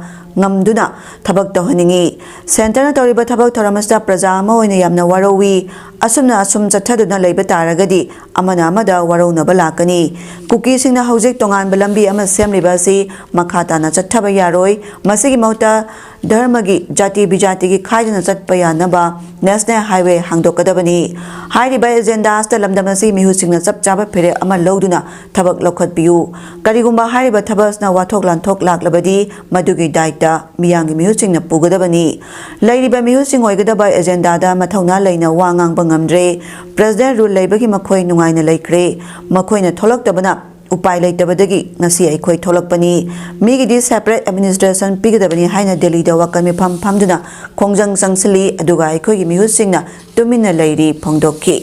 ꯉꯝꯗꯨꯅ ꯊꯕꯛ ꯇꯧꯍꯟꯅꯤꯡꯏ꯫ Centreꯅ ꯇꯧꯔꯤꯕ ꯊꯕꯛ ꯊꯧꯔꯝ ꯑꯁꯤꯗ ꯄ꯭ꯔꯖꯥ ꯑꯃ ꯑꯣꯏꯅ ꯌꯥꯝꯅ ꯋꯥꯔꯧꯏ꯫ ꯑꯁꯨꯝꯅ ꯑꯁꯨꯝ ꯆꯠꯊꯗꯨꯅ ꯂꯩꯕ ꯇꯥꯔꯒꯗꯤ ꯑꯃꯅ ꯑꯃꯗ ꯋꯥꯔꯧꯅꯕ ꯂꯥꯛꯀꯅꯤ꯫ ꯀꯨꯀꯤꯁꯤꯡꯅ ꯍꯧꯖꯤꯛ ꯇꯣꯉꯥꯟꯕ ꯂꯝꯕꯤ ꯑꯃ ꯁꯦꯝꯂꯤꯕ ꯑꯁꯤ ꯃꯈꯥ ꯇꯥꯅ ꯆꯠꯊꯕ ꯌꯥꯔꯣꯏ꯫ ꯃꯁꯤꯒꯤ ꯃꯍꯨꯠꯇ ꯙꯔꯃꯒꯤ, ꯖꯥꯇꯤ ꯕꯤꯖꯥꯇꯤꯒꯤ ꯈꯥꯏꯗꯅ ꯆꯠꯄ ꯌꯥꯅꯕ national highway ꯍꯥꯡꯗꯣꯛꯀꯗꯕꯅꯤ꯫ ꯍꯥꯏꯔꯤꯕ agenda ꯑꯁꯤꯗ ꯂꯝꯗꯝ ꯑꯁꯤꯒꯤ ꯃꯤꯍꯨꯠꯁꯤꯡꯅ ꯆꯞ ꯆꯥꯕ ꯐꯤꯔꯦꯞ ꯑꯃ ꯂꯧꯗꯨꯅ ꯊꯕꯛ ꯂꯧꯈꯠꯄꯤꯌꯨ꯫ ꯀꯔꯤꯒꯨꯝꯕ ꯍꯥꯏꯔꯤꯕ ꯊꯕꯛ ꯑꯁꯤꯅ ꯋꯥꯊꯣꯛ ꯂꯥꯟꯊꯣꯛ ꯂꯥꯛꯂꯕꯗꯤ ꯃꯗꯨꯒꯤ ꯗꯥꯏꯇ ꯃꯤꯌꯥꯝꯒꯤ ꯃꯤꯍꯨꯠꯁꯤꯡꯅ ꯄꯨꯒꯗꯕꯅꯤ꯫ ꯂꯩꯔꯤꯕ ꯃꯤꯍꯨꯠꯁꯤꯡ ꯑꯣꯏꯒꯗꯕ agendaꯗ ꯃꯊꯧꯅꯥ ꯂꯩꯅ ꯋꯥ ꯉꯥꯡꯕ ꯉꯝꯗ꯭ꯔꯦ꯫ President rule ꯂꯩꯕꯒꯤ ꯃꯈꯣꯏ ꯅꯨꯡꯉꯥꯏꯅ ꯂꯩꯈ꯭ꯔꯦ꯫ ꯃꯈꯣꯏꯅ ꯊꯣꯛꯂꯛꯇꯕꯅ ꯎꯄꯥꯏ ꯂꯩꯇꯕꯗꯒꯤ ꯉꯁꯤ ꯑꯩꯈꯣꯏ ꯊꯣꯛꯂꯛꯄꯅꯤ꯫ ꯃꯤꯒꯤꯗꯤ separate administration ꯄꯤꯒꯗꯕꯅꯤ ꯍꯥꯏꯅ ꯗꯦꯜꯂꯤꯗ ꯋꯥꯀꯜ ꯃꯤꯐꯝ ꯐꯝꯗꯨꯅ ꯈꯣꯡꯖꯪ ꯆꯪꯁꯤꯜꯂꯤ, ꯑꯗꯨꯒ ꯑꯩꯈꯣꯏꯒꯤ ꯃꯤꯍꯨꯠꯁꯤꯡꯅ ꯇꯨꯃꯤꯟꯅ ꯂꯩꯔꯤ ꯐꯣꯡꯗꯣꯛꯈꯤ꯫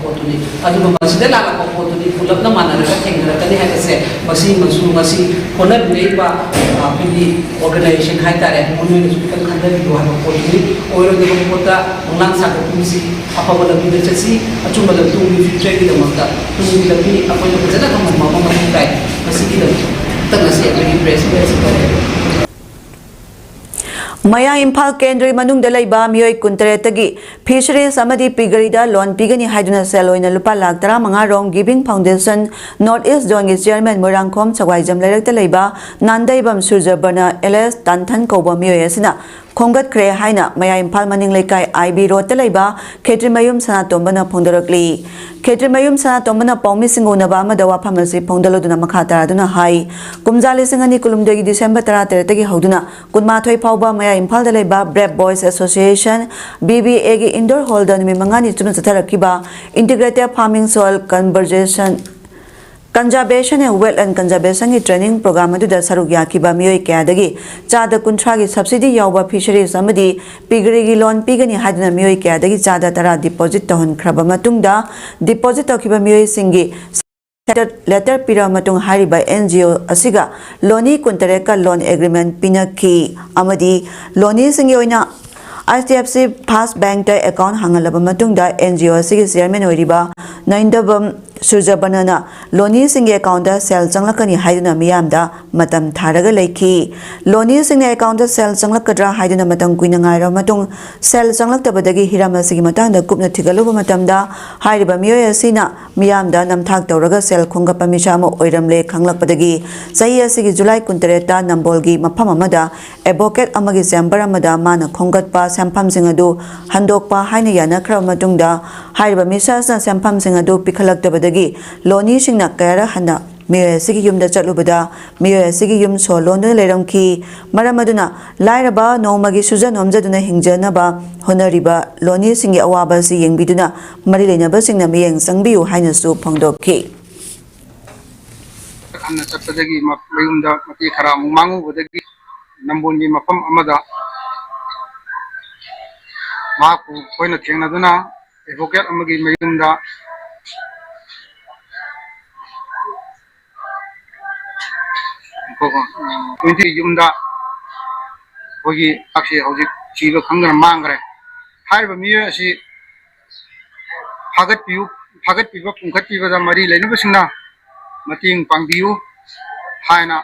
ꯄꯣꯠꯇꯨꯅꯤ꯫ ꯑꯗꯨꯒ ꯃꯁꯤꯗ ꯂꯥꯛꯂꯛꯄ ꯄꯣꯠꯇꯨꯗꯤ ꯄꯨꯂꯞꯅ ꯃꯥꯟꯅꯔꯒ ꯊꯦꯡꯅꯔꯛꯀꯅꯤ ꯍꯥꯏꯕꯁꯦ ꯃꯁꯤꯃꯁꯨ, ꯃꯁꯤ ꯍꯣꯠꯅꯕꯤꯔꯛꯏꯕ, ꯑ, ꯑꯩꯈꯣꯏꯒꯤ organization ꯍꯥꯏꯇꯥꯔꯦ, ꯃꯣꯏꯅꯁꯨ ꯈꯤꯇꯪ ꯈꯟꯊꯕꯤꯌꯨ ꯍꯥꯏꯕ ꯄꯣꯠꯇꯨꯅꯤ꯫ ꯑꯣꯏꯔꯣꯏꯗꯕ ꯄꯣꯠꯇ ꯈꯣꯡꯂꯥꯡ ꯁꯥꯡꯗꯣꯛꯀꯨꯝꯁꯤ꯫ ꯑꯐꯕ ꯂꯝꯕꯤꯗ ꯆꯠꯁꯤ꯫ ꯑꯆꯨꯝꯕ ꯂꯝꯕꯤ ꯇꯨꯡꯒꯤ futureꯒꯤꯗꯃꯛꯇ, ꯇꯨꯡꯒꯤ ꯂꯝꯕꯤ ꯑꯩꯈꯣꯏꯅ ꯐꯖꯅ ꯊꯝꯃꯝꯕ ꯑꯃ ꯃꯊꯧ ꯇꯥꯏ꯫ ꯃꯁꯤꯒꯤꯗꯃꯛꯇ ꯉꯁꯤ ꯑꯩꯈꯣꯏꯒꯤ press meet ꯑꯁꯤ ꯇꯧꯔꯦ꯫ ꯃꯌꯥꯡ ꯏꯝꯐꯥꯜ ꯀꯦꯟꯗ꯭ꯔꯒꯤ ꯃꯅꯨꯡꯗ ꯂꯩꯕ ꯃꯤꯑꯣꯏ ꯀꯨꯟꯇꯔꯦꯠꯇꯒꯤ fisheries ꯑꯃꯗꯤ piggeryꯗ loan ꯄꯤꯒꯅꯤ ꯍꯥꯏꯗꯨꯅ ꯁꯦꯜ ꯑꯣꯏꯅ ꯂꯨꯄꯥ ꯂꯥꯈ ꯇꯔꯥꯃꯉꯥ ꯔꯣꯝ Giving Foundation North East Zoneꯒꯤ chairman Moirangkhom ꯁꯒ꯭ꯋꯥꯏꯖꯝ ꯂꯩꯔꯛꯇ ꯂꯩꯕ ꯅꯥꯟꯗꯩꯕꯝ ꯁꯨꯔꯖꯕꯔꯅ alias ꯇꯥꯟꯊꯟ ꯀꯧꯕ ꯃꯤꯑꯣꯏ ꯑꯁꯤꯅ ꯈꯣꯝꯒꯠꯈ꯭ꯔꯦ ꯍꯥꯏꯅ ꯃꯌꯥꯏ ꯏꯝꯐꯥꯜ ꯃꯅꯤꯡ ꯂꯩꯀꯥꯏ I B roadꯇ ꯂꯩꯕ ꯈꯦꯇ꯭ꯔꯤꯃꯌꯨꯝ ꯁꯅꯥꯇꯣꯝꯕꯅ ꯐꯣꯡꯗꯣꯔꯛꯂꯤ꯫ ꯈꯦꯇ꯭ꯔꯤꯃꯌꯨꯝ ꯁꯅꯥꯇꯣꯝꯕꯅ ꯄꯥꯎꯃꯤꯁꯤꯡꯒ ꯎꯅꯕ ꯑꯃꯗ ꯋꯥꯐꯝ ꯑꯁꯤ ꯐꯣꯡꯗꯣꯛꯂꯗꯨꯅ ꯃꯈꯥ ꯇꯥꯔꯗꯨꯅ ꯍꯥꯏ, ꯀꯨꯝꯖꯥ ꯂꯤꯁꯤꯡ ꯑꯅꯤ ꯀꯨꯟꯍꯨꯝꯗꯣꯏꯒꯤ December ꯇꯔꯥꯇꯔꯦꯠꯇꯒꯤ ꯍꯧꯗꯨꯅ ꯀꯨꯟꯃꯥꯊꯣꯏ ꯐꯥꯎꯕ ꯃꯌꯥꯏ ꯏꯝꯐꯥꯜꯗ ꯂꯩꯕ Brave Boys Association, B B Aꯒꯤ indoor hallꯗ ꯅꯨꯃꯤꯠ ꯃꯉꯥꯅꯤ ꯆꯨꯞꯅ ꯆꯠꯊꯔꯛꯈꯤꯕ Integrated Farming Soil Conservation Conservation and Wetland Conservationꯒꯤ training program ꯑꯗꯨꯗ ꯁꯔꯨꯛ ꯌꯥꯈꯤꯕ ꯃꯤꯑꯣꯏ ꯀꯌꯥꯗꯒꯤ ꯆꯥꯗ ꯀꯨꯟꯊ꯭ꯔꯥꯒꯤ subsidy ꯌꯥꯎꯕ fisheries ꯑꯃꯗꯤ piggeryꯒꯤ loan ꯄꯤꯒꯅꯤ ꯍꯥꯏꯗꯨꯅ ꯃꯤꯑꯣꯏ ꯀꯌꯥꯗꯒꯤ ꯆꯥꯗ ꯇꯔꯥ deposit ꯇꯧꯍꯟꯈ꯭ꯔꯕ ꯃꯇꯨꯡꯗ, deposit ꯇꯧꯈꯤꯕ ꯃꯤꯑꯣꯏꯁꯤꯡꯒꯤ letter ꯄꯤꯔꯕ ꯃꯇꯨꯡ ꯍꯥꯏꯔꯤꯕ NGO ꯑꯁꯤꯒ ꯂꯣꯅꯤ ꯀꯨꯟꯇꯔꯦꯠꯀ loan agreement ꯄꯤꯅꯈꯤ ꯑꯃꯗꯤ ꯂꯣꯅꯤꯁꯤꯡꯒꯤ ꯑꯣꯏꯅ HDFC First Bankꯇ account ꯍꯥꯡꯍꯜꯂꯕ ꯃꯇꯨꯡꯗ NGO ꯑꯁꯤꯒꯤ chairman ꯑꯣꯏꯔꯤꯕ ꯅꯩꯟꯗꯕꯝ ꯁꯨꯔꯖꯕꯅꯅ ꯂꯣꯅꯤꯁꯤꯡꯒꯤ accountꯇ ꯁꯦꯜ ꯆꯪꯂꯛꯀꯅꯤ ꯍꯥꯏꯗꯨꯅ ꯃꯤꯌꯥꯝꯗ ꯃꯇꯝ ꯊꯥꯔꯒ ꯂꯩꯈꯤ꯫ ꯂꯣꯅꯤꯁꯤꯡꯅ accountꯇ ꯁꯦꯜ ꯆꯪꯂꯛꯀꯗ꯭ꯔꯥ ꯍꯥꯏꯗꯨꯅ ꯃꯇꯝ ꯀꯨꯏꯅ ꯉꯥꯏꯔꯕ ꯃꯇꯨꯡ ꯁꯦꯜ ꯆꯪꯂꯛꯇꯕꯗꯒꯤ ꯍꯤꯔꯝ ꯑꯁꯤꯒꯤ ꯃꯇꯥꯡꯗ ꯀꯨꯞꯅ ꯊꯤꯒꯠꯂꯨꯕ ꯃꯇꯝꯗ ꯍꯥꯏꯔꯤꯕ ꯃꯤꯑꯣꯏ ꯑꯁꯤꯅ ꯃꯤꯌꯥꯝꯗ ꯅꯝꯊꯥꯛ ꯇꯧꯔꯒ ꯁꯦꯜ ꯈꯣꯝꯒꯠꯄ ꯃꯤꯁꯛ ꯑꯃ ꯑꯣꯏꯔꯝꯂꯦ ꯈꯪꯂꯛꯄꯗꯒꯤ ꯆꯍꯤ ꯑꯁꯤꯒꯤ ꯖꯨꯂꯥꯏ ꯀꯨꯟꯇꯔꯦꯠꯇ ꯅꯝꯕꯣꯜꯒꯤ ꯃꯐꯝ ꯑꯃꯗ advocate ꯑꯃꯒꯤ chamber ꯑꯃꯗ ꯃꯥꯅ ꯈꯣꯝꯒꯠꯄ ꯁꯦꯟꯐꯝꯁꯤꯡ ꯑꯗꯨ ꯍꯟꯗꯣꯛꯄ ꯍꯥꯏꯅ ꯌꯥꯅꯈ꯭ꯔꯕ ꯃꯇꯨꯡꯗ ꯍꯥꯏꯔꯤꯕ ꯃꯤꯁꯛ ꯑꯁꯤꯅ ꯁꯦꯟꯐꯝꯁꯤꯡ ꯑꯗꯨ ꯄꯤꯈꯠꯂꯛꯇꯕꯗꯒꯤ ꯂꯣꯅꯤꯁꯤꯡꯅ ꯀꯌꯥꯔꯛ ꯍꯟꯅ ꯃꯤꯑꯣꯏ ꯑꯁꯤꯒꯤ ꯌꯨꯝꯗ ꯆꯠꯂꯨꯕꯗ ꯃꯤꯑꯣꯏ ꯑꯁꯤꯒꯤ ꯌꯨꯝ ꯁꯣ ꯂꯣꯟꯗꯨꯅ ꯂꯩꯔꯝꯈꯤ꯫ ꯃꯔꯝ ꯑꯗꯨꯅ ꯂꯥꯏꯔꯕ ꯅꯣꯡꯃꯒꯤ ꯁꯨꯖ ꯅꯣꯝꯖꯗꯨꯅ ꯍꯤꯡꯖꯅꯕ ꯍꯣꯠꯅꯔꯤꯕ ꯂꯣꯅꯤꯁꯤꯡꯒꯤ ꯑꯋꯥꯕ ꯑꯁꯤ ꯌꯦꯡꯕꯤꯗꯨꯅ ꯃꯔꯤ ꯂꯩꯅꯕꯁꯤꯡꯅ ꯃꯤꯠꯌꯦꯡ ꯆꯪꯕꯤꯌꯨ ꯍꯥꯏꯅꯁꯨ ꯐꯣꯡꯗꯣꯛꯈꯤ꯫ ꯍꯟꯅ ꯆꯠꯄꯗꯒꯤ ꯃ-, ꯃꯌꯨꯝꯗ ꯃꯇꯦꯛ ꯈꯔ ꯑꯃꯨꯛ ꯃꯥꯡꯉꯨꯕꯗꯒꯤ ꯅꯝꯕꯣꯜꯒꯤ ꯃꯐꯝ ꯑꯃꯗ ꯃꯍꯥꯛꯄꯨ ꯑꯩꯈꯣꯏꯅ ꯊꯦꯡꯅꯗꯨꯅ advocate ꯑꯃꯒꯤ ꯃꯌꯨꯝꯗ twenty ꯌꯨꯝꯗ ꯑꯩꯈꯣꯏꯒꯤ ꯃꯍꯥꯛꯁꯦ ꯍꯧꯖꯤꯛ ꯊꯤꯕ ꯈꯪꯗꯅ ꯃꯥꯡꯈ꯭ꯔꯦ꯫ ꯍꯥꯏꯔꯤꯕ ꯃꯤꯑꯣꯏ ꯑꯁꯤ ꯐꯥꯒꯠꯄꯤꯌꯨ, ꯐꯥꯒꯠꯄꯤꯕ ꯄꯨꯡꯈꯠꯄꯤꯕꯗ ꯃꯔꯤ ꯂꯩꯅꯕꯁꯤꯡꯅ ꯃꯇꯦꯡ ꯄꯥꯡꯕꯤꯌꯨ ꯍꯥꯏꯅ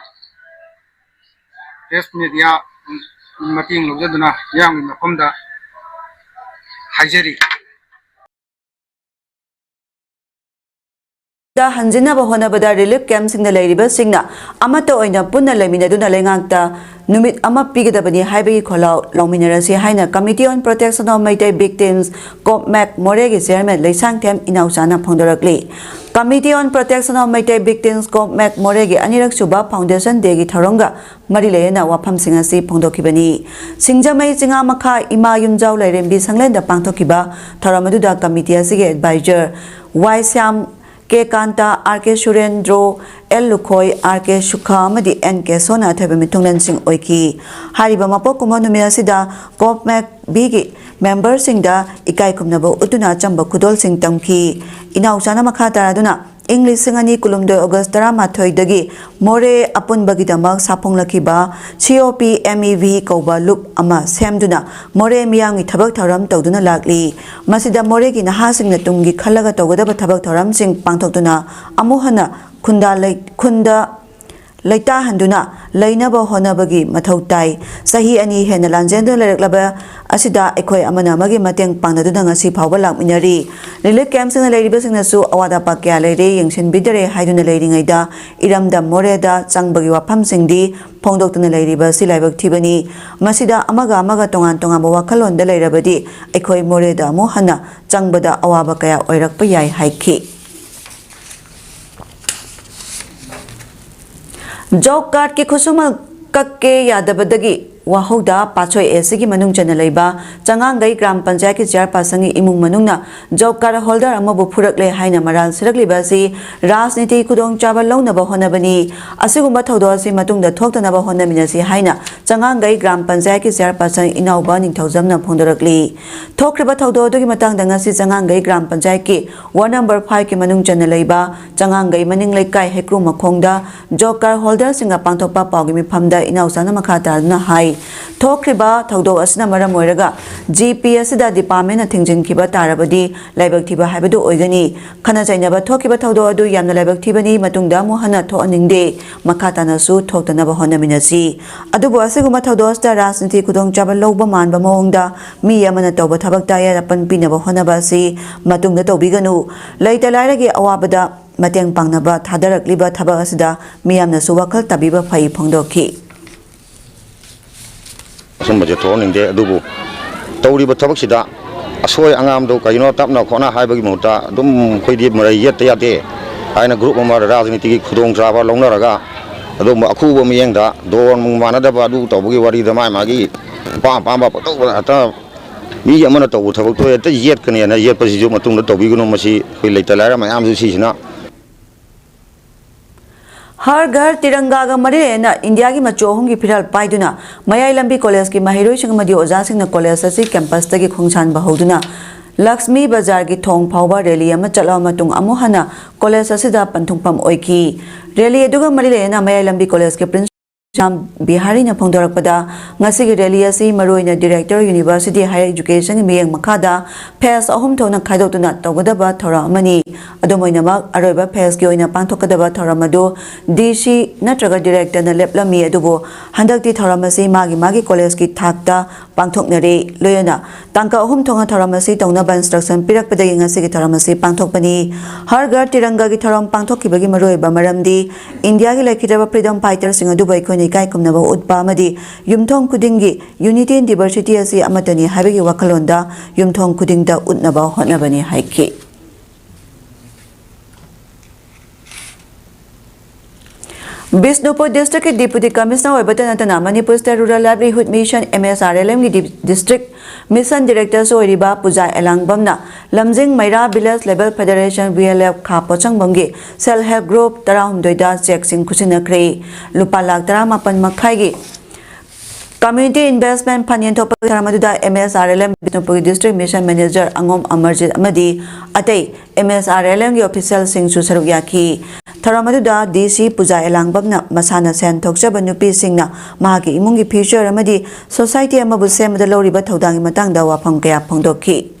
press media ꯃꯇꯦꯡ ꯂꯧꯖꯗꯨꯅ ꯃꯤꯌꯥꯝꯒꯤ ꯃꯐꯝꯗ ꯍꯥꯏꯖꯔꯤ꯫ ꯗ ꯍꯟꯖꯤꯟꯅꯕ ꯍꯣꯠꯅꯕꯗ relief campꯁꯤꯡꯗ ꯂꯩꯔꯤꯕꯁꯤꯡꯅ ꯑꯃꯠꯇ ꯑꯣꯏꯅ ꯄꯨꯟꯅ ꯂꯩꯃꯤꯟꯅꯗꯨꯅ ꯂꯩꯉꯥꯛꯇ ꯅꯨꯃꯤꯠ ꯑꯃ ꯄꯤꯒꯗꯕꯅꯤ ꯍꯥꯏꯕꯒꯤ ꯈꯣꯜꯂꯥꯎ ꯂꯥꯎꯃꯤꯟꯅꯔꯁꯤ ꯍꯥꯏꯅ Committee on Protection of Meitei Victims, COPMEC, ꯃꯣꯔꯦꯒꯤ chairman Leishangthem ꯏꯅꯥꯎꯆꯥꯅ ꯐꯣꯡꯗꯣꯔꯛꯂꯤ꯫ Committee on Protection of Meitei Victims, COPMEC, ꯃꯣꯔꯦꯒꯤ ꯑꯅꯤꯔꯛ ꯁꯨꯕ Foundation Dayꯒꯤ ꯊꯧꯔꯝꯒ ꯃꯔꯤ ꯂꯩꯅꯅ ꯋꯥꯐꯝꯁꯤꯡ ꯑꯁꯤ ꯐꯣꯡꯗꯣꯛꯈꯤꯕꯅꯤ꯫ ꯁꯤꯡꯖꯃꯩ ꯆꯤꯉꯥꯃꯈꯥ ꯏꯃꯥ ꯌꯨꯝꯖꯥꯎ ꯂꯥꯏꯔꯦꯝꯕꯤ ꯁꯪꯂꯦꯟꯗ ꯄꯥꯡꯊꯣꯛꯈꯤꯕ ꯊꯧꯔꯝ ꯑꯗꯨꯗ committee ꯑꯁꯤꯒꯤ advisor ꯋꯥꯏ ꯁ꯭ꯌꯥꯝ ꯀꯦ ꯀꯥꯟꯇ, ꯑꯥꯔ ꯀꯦ ꯁꯨꯔꯦꯟꯗ꯭ꯔꯣ, ꯑꯦꯜ ꯂꯨꯈꯣꯏ, ꯑꯥꯔ ꯀꯦ ꯁꯨꯈꯥ ꯑꯃꯗꯤ ꯑꯦꯟ ꯀꯦ ꯁꯣꯅ ꯑꯊꯣꯏꯕ ꯃꯤꯊꯨꯡꯂꯦꯟꯁꯤꯡ ꯑꯣꯏꯈꯤ꯫ ꯍꯥꯏꯔꯤꯕ ꯃꯄꯣꯛ ꯀꯨꯝꯕ ꯅꯨꯃꯤꯠ ꯑꯁꯤꯗ ꯀꯣꯞꯃꯦꯛ ꯕꯤꯒꯤ ꯃꯦꯝꯕꯔꯁꯤꯡꯗ ꯏꯀꯥꯏ ꯈꯨꯝꯅꯕ ꯎꯠꯇꯨꯅ ꯑꯆꯝꯕ ꯈꯨꯗꯣꯜꯁꯤꯡ ꯇꯝꯈꯤ꯫ ꯏꯅꯥꯎꯆꯥꯅ ꯃꯈꯥ ꯇꯥꯔꯗꯨꯅ ꯏꯪ ꯂꯤꯁꯤꯡ ꯑꯅꯤ ꯀꯨꯟꯍꯨꯝꯗꯣꯏ ꯑꯣꯒꯁ ꯇꯔꯥꯃꯥꯊꯣꯏꯗꯒꯤ ꯃꯣꯔꯦ ꯑꯄꯨꯟꯕꯒꯤꯗꯃꯛ ꯁꯥꯐꯣꯡꯂꯛꯈꯤꯕ ꯁꯤ ꯑꯣ ꯄꯤ ꯑꯦꯝ ꯏ ꯚꯤ ꯀꯧꯕ ꯂꯨꯞ ꯑꯃ ꯁꯦꯝꯗꯨꯅ ꯃꯣꯔꯦ ꯃꯤꯌꯥꯝꯒꯤ ꯊꯕꯛ ꯊꯧꯔꯝ ꯇꯧꯗꯨꯅ ꯂꯥꯛꯂꯤ꯫ ꯃꯁꯤꯗ ꯃꯣꯔꯦꯒꯤ ꯅꯍꯥꯁꯤꯡꯅ ꯇꯨꯡꯒꯤ ꯈꯜꯂꯒ ꯇꯧꯒꯗꯕ ꯊꯕꯛ ꯊꯧꯔꯝꯁꯤꯡ ꯄꯥꯡꯊꯣꯛꯇꯨꯅ ꯑꯃꯨꯛ ꯍꯟꯅ ꯈꯨꯟꯗꯥ ꯂꯩ-, ꯈꯨꯟꯗ ꯂꯩꯇꯥꯍꯟꯗꯨꯅ ꯂꯩꯅꯕ ꯍꯣꯠꯅꯕꯒꯤ ꯃꯊꯧ ꯇꯥꯏ꯫ ꯆꯍꯤ ꯑꯅꯤ ꯍꯦꯟꯅ ꯂꯥꯟꯖꯦꯟꯗꯨꯅ ꯂꯩꯔꯛꯂꯕ ꯑꯁꯤꯗ ꯑꯩꯈꯣꯏ ꯑꯃꯅ ꯑꯃꯒꯤ ꯃꯇꯦꯡ ꯄꯥꯡꯅꯗꯨꯅ ꯉꯁꯤ ꯐꯥꯎꯕ ꯂꯥꯛꯃꯤꯟꯅꯔꯤ꯫ ꯔꯤꯂꯤꯐ ꯀꯦꯝꯞꯁꯤꯡꯗ ꯂꯩꯔꯤꯕꯁꯤꯡꯅꯁꯨ ꯑꯋꯥꯠ ꯑꯄꯥ ꯀꯌꯥ ꯂꯩꯔꯦ, ꯌꯦꯡꯁꯤꯟꯕꯤꯗꯔꯦ ꯍꯥꯏꯗꯨꯅ ꯂꯩꯔꯤꯉꯩꯗ ꯏꯔꯝꯗꯝ ꯃꯣꯔꯦꯗ ꯆꯪꯕꯒꯤ ꯋꯥꯐꯝꯁꯤꯡꯗꯤ ꯐꯣꯡꯗꯣꯛꯇꯨꯅ ꯂꯩꯔꯤꯕ ꯑꯁꯤ ꯂꯥꯏꯕꯛ ꯊꯤꯕꯅꯤ꯫ ꯃꯁꯤꯗ ꯑꯃꯒ ꯑꯃꯒ ꯇꯣꯉꯥꯟ ꯇꯣꯉꯥꯟꯕ ꯋꯥꯈꯜꯂꯣꯟꯗ ꯂꯩꯔꯕꯗꯤ ꯑꯩꯈꯣꯏ ꯃꯣꯔꯦꯗ ꯑꯃꯨꯛ ꯍꯟꯅ ꯆꯪꯕꯗ ꯑꯋꯥꯕ ꯀꯌꯥ ꯑꯣꯏꯔꯛꯄ ꯌꯥꯏ ꯍꯥꯏꯈꯤ꯫ ꯖꯣꯕ ꯀꯥꯔꯗꯀꯤ ꯈꯨꯠꯁꯨꯃꯟ ꯀꯛꯀꯦ ꯌꯥꯗꯕꯗꯒꯤ ꯋꯥꯍꯧꯗ ꯄꯥꯠꯁꯣꯏ ꯑꯦ ꯁꯤꯒꯤ ꯃꯅꯨꯡ ꯆꯟꯅ ꯂꯩꯕ ꯆꯉꯥꯡꯒꯩ ꯒ꯭ꯔꯥꯝ ꯄꯟꯆꯥꯌꯠꯀꯤ ꯆꯤꯌꯥꯔꯄꯥꯔꯁꯟꯒꯤ ꯏꯃꯨꯡ ꯃꯅꯨꯡꯅ ꯖꯣꯕ ꯀꯥꯔꯗ ꯍꯣꯜꯗꯔ ꯑꯃꯕꯨ ꯐꯨꯔꯛꯂꯦ ꯍꯥꯏꯅ ꯃꯔꯥꯜ ꯁꯤꯔꯛꯂꯤꯕ ꯑꯁꯤ ꯔꯥꯖꯅꯤꯇꯤ ꯈꯨꯗꯣꯡꯆꯥꯕ ꯂꯧꯅꯕ ꯍꯣꯠꯅꯕꯅꯤ꯫ ꯑꯁꯤꯒꯨꯝꯕ ꯊꯧꯗꯣꯛ ꯑꯁꯤ ꯃꯇꯨꯡꯗ ꯊꯣꯛꯇꯅꯕ ꯍꯣꯠꯅꯃꯤꯟꯅꯁꯤ ꯍꯥꯏꯅ ꯆꯉꯥꯡꯒꯩ ꯒ꯭ꯔꯥꯝ ꯄꯟꯆꯥꯌꯠꯀꯤ ꯆꯤꯌꯥꯔꯄꯥꯔꯁꯟ ꯏꯅꯥꯎꯕ ꯅꯤꯡꯊꯧꯖꯝꯅ ꯐꯣꯡꯗꯣꯔꯛꯂꯤ꯫ ꯊꯣꯛꯈ꯭ꯔꯤꯕ ꯊꯧꯗꯣꯛ ꯑꯗꯨꯒꯤ ꯃꯇꯥꯡꯗ ꯉꯁꯤ ꯆꯉꯥꯡꯒꯩ ꯒ꯭ꯔꯥꯝ ꯄꯟꯆꯥꯌꯠꯀꯤ ꯋꯥꯔꯗ ꯅꯝꯕꯔ ꯐꯥꯏꯚꯀꯤ ꯃꯅꯨꯡ ꯆꯟꯅ ꯂꯩꯕ ꯆꯉꯥꯡꯒꯩ ꯃꯅꯤꯡ ꯂꯩꯀꯥꯏ ꯍꯩꯀ꯭ꯔꯨ ꯃꯈꯣꯡꯗ ꯖꯣꯕ ꯀꯥꯔꯗ ꯍꯣꯜꯗꯔꯁꯤꯡꯒ ꯄꯥꯡꯊꯣꯛꯄ ꯄꯥꯎꯒꯤ ꯃꯤꯐꯝꯗ ꯏꯅꯥꯎꯆꯥꯅ ꯃꯈꯥ ꯇꯥꯗꯨꯅ ꯍꯥꯏ, ꯊꯣꯛꯈ꯭ꯔꯤꯕ ꯊꯧꯗꯣꯛ ꯑꯁꯤꯅ ꯃꯔꯝ ꯑꯣꯏꯔꯒ ꯖꯤ ꯄꯤ ꯑꯁꯤꯗ ꯗꯤꯄꯥꯔꯠꯃꯦꯟꯅ ꯊꯤꯡꯖꯤꯟꯈꯤꯕ ꯇꯥꯔꯕꯗꯤ ꯂꯥꯏꯕꯛ ꯊꯤꯕ ꯍꯥꯏꯕꯗꯨ ꯑꯣꯏꯒꯅꯤ꯫ ꯈꯠꯅ ꯆꯩꯅꯕ ꯊꯣꯛꯈꯤꯕ ꯊꯧꯗꯣꯛ ꯑꯗꯨ ꯌꯥꯝꯅ ꯂꯥꯏꯕꯛ ꯊꯤꯕꯅꯤ, ꯃꯇꯨꯡꯗ ꯑꯃꯨꯛ ꯍꯟꯅ ꯊꯣꯛꯍꯟꯅꯤꯡꯗꯦ꯫ ꯃꯈꯥ ꯇꯥꯅꯁꯨ ꯊꯣꯛꯇꯅꯕ ꯍꯣꯠꯅꯃꯤꯟꯅꯁꯤ꯫ ꯑꯗꯨꯕꯨ ꯑꯁꯤꯒꯨꯝꯕ ꯊꯧꯗꯣꯛ ꯑꯁꯤꯗ ꯔꯥꯖꯅꯤꯇꯤ ꯈꯨꯗꯣꯡꯆꯥꯕ ꯂꯧꯕ ꯃꯥꯟꯕ ꯃꯑꯣꯡꯗ ꯃꯤ ꯑꯃꯅ ꯇꯧꯕ ꯊꯕꯛꯇ ꯑꯌꯥ ꯑꯄꯟ ꯄꯤꯅꯕ ꯍꯣꯠꯅꯕ ꯑꯁꯤ ꯃꯇꯨꯡꯗ ꯇꯧꯕꯤꯒꯅꯨ꯫ ꯂꯩꯇ ꯂꯥꯏꯔꯒꯤ ꯑꯋꯥꯕꯗ ꯃꯇꯦꯡ ꯄꯥꯡꯅꯕ ꯊꯥꯗꯔꯛꯂꯤꯕ ꯊꯕꯛ ꯑꯁꯤꯗ ꯃꯤꯌꯥꯝꯅꯁꯨ ꯋꯥꯈꯜ ꯇꯥꯕꯤꯕ ꯐꯩ ꯐꯣꯡꯗꯣꯛꯈꯤ꯫ ꯑꯁꯨꯝꯕꯁꯦ ꯊꯣꯛꯍꯟꯅꯤꯡꯗꯦ, ꯑꯗꯨꯕꯨ ꯇꯧꯔꯤꯕ ꯊꯕꯛꯁꯤꯗ ꯑꯁꯣꯏ ꯑꯉꯥꯝꯗꯣ ꯀꯩꯅꯣ ꯇꯞꯅ ꯈꯣꯠꯅ ꯍꯥꯏꯕꯒꯤ ꯃꯍꯨꯠꯇ ꯑꯗꯨꯝ ꯑꯩꯈꯣꯏꯗꯤ ꯃꯔꯩ ꯌꯦꯠꯇ ꯌꯥꯗꯦ ꯍꯥꯏꯅ ꯒ꯭ꯔꯨꯞ ꯑꯃ ꯔꯥꯖꯅꯤꯇꯤꯒꯤ ꯈꯨꯗꯣꯡꯆꯥꯕ ꯂꯧꯅꯔꯒ ꯑꯗꯨꯝꯕ ꯑꯈꯨꯕ ꯃꯤꯠꯌꯦꯡꯗ ꯗꯣꯟ ꯅꯨꯡ ꯃꯥꯟꯅꯗꯕ ꯑꯗꯨ ꯇꯧꯕꯒꯤ ꯋꯥꯔꯤꯗ ꯃꯥꯏ ꯃꯥꯒꯤ ꯑꯄꯥꯝ ꯑꯄꯥꯝꯕ ꯄꯪꯇꯧ ꯍꯦꯛꯇ ꯃꯤ ꯑꯃꯅ ꯇꯧꯕ ꯊꯕꯛꯇꯣ ꯍꯦꯛꯇ ꯌꯦꯠꯀꯅꯦꯅ ꯌꯦꯠꯄꯁꯤꯁꯨ ꯃꯇꯨꯡꯗ ꯇꯧꯕꯤꯒꯅꯨ꯫ ꯃꯁꯤ ꯑꯩꯈꯣꯏ ꯂꯩꯇ ꯂꯥꯏꯔ ꯃꯌꯥꯝꯁꯨ ꯁꯤꯁꯤꯅ꯫ ꯍꯔ ꯘꯔ ꯇꯤꯔꯪꯒꯥꯒ ꯃꯔꯤ ꯂꯩꯅꯅ ꯏꯟꯗꯤꯌꯥꯒꯤ ꯃꯆꯨ ꯑꯍꯨꯝꯒꯤ ꯐꯤꯔꯥꯜ ꯄꯥꯏꯗꯨꯅ ꯃꯌꯥꯏ ꯂꯝꯕꯤ ꯀꯣꯂꯦꯖꯀꯤ ꯃꯍꯩꯔꯣꯏꯁꯤꯡ ꯑꯃꯗꯤ ꯑꯣꯖꯥꯁꯤꯡꯅ ꯀꯣꯂꯦꯖ ꯑꯁꯤ ꯀꯦꯝꯄꯁꯇꯒꯤ ꯈꯣꯡꯁꯥꯟꯕ ꯍꯧꯗꯨꯅ ꯂꯛꯁꯃꯤ ꯕꯖꯥꯔꯒꯤ ꯊꯣꯡ ꯐꯥꯎꯕ ꯔꯦꯂꯤ ꯑꯃ ꯆꯠꯂꯕ ꯃꯇꯨꯡ ꯑꯃꯨꯛ ꯍꯟꯅ ꯀꯣꯂꯦꯖ ꯑꯁꯤꯗ ꯄꯟꯊꯨꯡꯐꯝ ꯑꯣꯏꯈꯤ꯫ ꯔꯦꯂꯤ ꯑꯗꯨꯒ ꯃꯔꯤ ꯂꯩꯅꯅ ꯃꯌꯥꯏ ꯂꯝꯕꯤ ꯀꯣꯂꯦꯖꯀꯤ ꯄ꯭ꯔꯤꯟꯁꯤꯄꯥꯜ ꯕꯤꯍꯥꯔꯤꯅ ꯐꯣꯡꯗꯣꯔꯛꯄꯗ, ꯉꯁꯤꯒꯤ ꯔꯦꯂꯤ ꯑꯁꯤ ꯃꯔꯨꯑꯣꯏꯅ Director University Higher Educationꯒꯤ ꯃꯤꯠꯌꯦꯡ ꯃꯈꯥꯗ ꯐꯦꯁ ꯑꯍꯨꯝ ꯊꯣꯛꯅ ꯈꯥꯏꯗꯣꯛꯇꯨꯅ ꯇꯧꯒꯗꯕ ꯊꯧꯔꯝ ꯑꯃꯅꯤ꯫ ꯑꯗꯨꯝ ꯑꯣꯏꯅꯃꯛ, ꯑꯔꯣꯏꯕ ꯐꯦꯁꯀꯤ ꯑꯣꯏꯅ ꯄꯥꯡꯊꯣꯛꯀꯗꯕ ꯊꯧꯔꯝ ꯑꯗꯨ ꯗꯤ ꯁꯤ ꯅꯠꯇ꯭ꯔꯒ ꯗꯤꯔꯦꯛꯇꯔꯅ ꯂꯦꯞꯂꯝꯃꯤ꯫ ꯑꯗꯨꯕꯨ ꯍꯟꯗꯛꯇꯤ ꯊꯧꯔꯝ ꯑꯁꯤ ꯃꯥꯒꯤ ꯃꯥꯒꯤ ꯀꯣꯂꯦꯖꯀꯤ ꯊꯥꯛꯇ ꯄꯥꯡꯊꯣꯛꯅꯔꯦ꯫ ꯂꯣꯏꯅꯅ ꯇꯥꯡꯀꯛ ꯑꯍꯨꯝ ꯊꯣꯛꯅ ꯊꯧꯔꯝ ꯑꯁꯤ ꯇꯧꯅꯕ instruction ꯄꯤꯔꯛꯄꯗꯒꯤ ꯉꯁꯤꯒꯤ ꯊꯧꯔꯝ ꯑꯁꯤ ꯄꯥꯡꯊꯣꯛꯄꯅꯤ꯫ ꯍꯔ ꯘꯔ ꯇꯤꯔꯪꯒꯥꯒꯤ ꯊꯧꯔꯝ ꯄꯥꯡꯊꯣꯛꯈꯤꯕꯒꯤ ꯃꯔꯨꯑꯣꯏꯕ ꯃꯔꯝꯗꯤ ꯏꯟꯗꯤꯌꯥꯒꯤ ꯂꯩꯈꯤꯗ꯭ꯔꯕ freedom fighterꯁꯤꯡ ꯑꯗꯨꯕꯨ ꯑꯩꯈꯣꯏꯅ ꯏꯀꯥꯏ ꯈꯨꯝꯅꯕ ꯎꯠꯄ ꯑꯃꯗꯤ ꯌꯨꯝꯊꯣꯡ ꯈꯨꯗꯤꯡꯒꯤ unity in diversity ꯑꯁꯤ ꯑꯃꯠꯇꯅꯤ ꯍꯥꯏꯕꯒꯤ ꯋꯥꯈꯜꯂꯣꯟꯗ ꯌꯨꯝꯊꯣꯡ ꯈꯨꯗꯤꯡꯗ ꯎꯠꯅꯕ ꯍꯣꯠꯅꯕꯅꯤ ꯍꯥꯏꯈꯤ꯫ ꯕꯤꯁꯅꯨꯄꯨꯔ districtꯀꯤ Deputy Commissioner ꯑꯣꯏꯕꯇ ꯅꯠꯇꯅ Manipur State Rural Livelihood Mission, M S R L Mꯒꯤ ꯗꯤ-, district mission directorꯁꯨ ꯑꯣꯏꯔꯤꯕ ꯄꯨꯖꯥ ꯑꯦꯂꯥꯡꯕꯝꯅ ꯂꯝꯖꯤꯡ ꯃꯩꯔꯥ Village Level Federation, V L F, ꯈꯥ ꯄꯣꯠꯁꯪꯕꯝꯒꯤ self help group ꯇꯔꯥꯍꯨꯝꯗꯣꯏꯗ chequeꯁꯤꯡ ꯈꯨꯠꯁꯤꯟꯅꯈ꯭ꯔꯦ꯫ ꯂꯨꯄꯥ ꯂꯥꯈ ꯇꯔꯥꯃꯥꯄꯟ ꯃꯈꯥꯏꯒꯤ Community Investment Fund ꯌꯦꯟꯊꯣꯛꯄꯒꯤ ꯊꯧꯔꯝ ꯑꯗꯨꯗ M S R L M ꯕꯤꯁꯅꯨꯄꯨꯔꯒꯤ District Mission Manager ꯑꯉꯣꯝ Amarjeet ꯑꯃꯗꯤ ꯑꯇꯩ M S R L Mꯒꯤ officialꯁꯤꯡꯁꯨ ꯁꯔꯨꯛ ꯌꯥꯈꯤ꯫ ꯊꯧꯔꯝ ꯑꯗꯨꯗ D C ꯄꯨꯖꯥ ꯑꯦꯂꯥꯡꯕꯝꯅ ꯃꯁꯥꯅ ꯁꯦꯟ ꯊꯣꯛꯆꯕ ꯅꯨꯄꯤꯁꯤꯡꯅ ꯃꯍꯥꯛꯀꯤ ꯏꯃꯨꯡꯒꯤ future ꯑꯃꯗꯤ society ꯑꯃꯕꯨ ꯁꯦꯝꯕꯗ ꯂꯧꯔꯤꯕ ꯊꯧꯗꯥꯡꯒꯤ ꯃꯇꯥꯡꯗ ꯋꯥꯐꯝ ꯀꯌꯥ ꯐꯣꯡꯗꯣꯛꯈꯤ꯫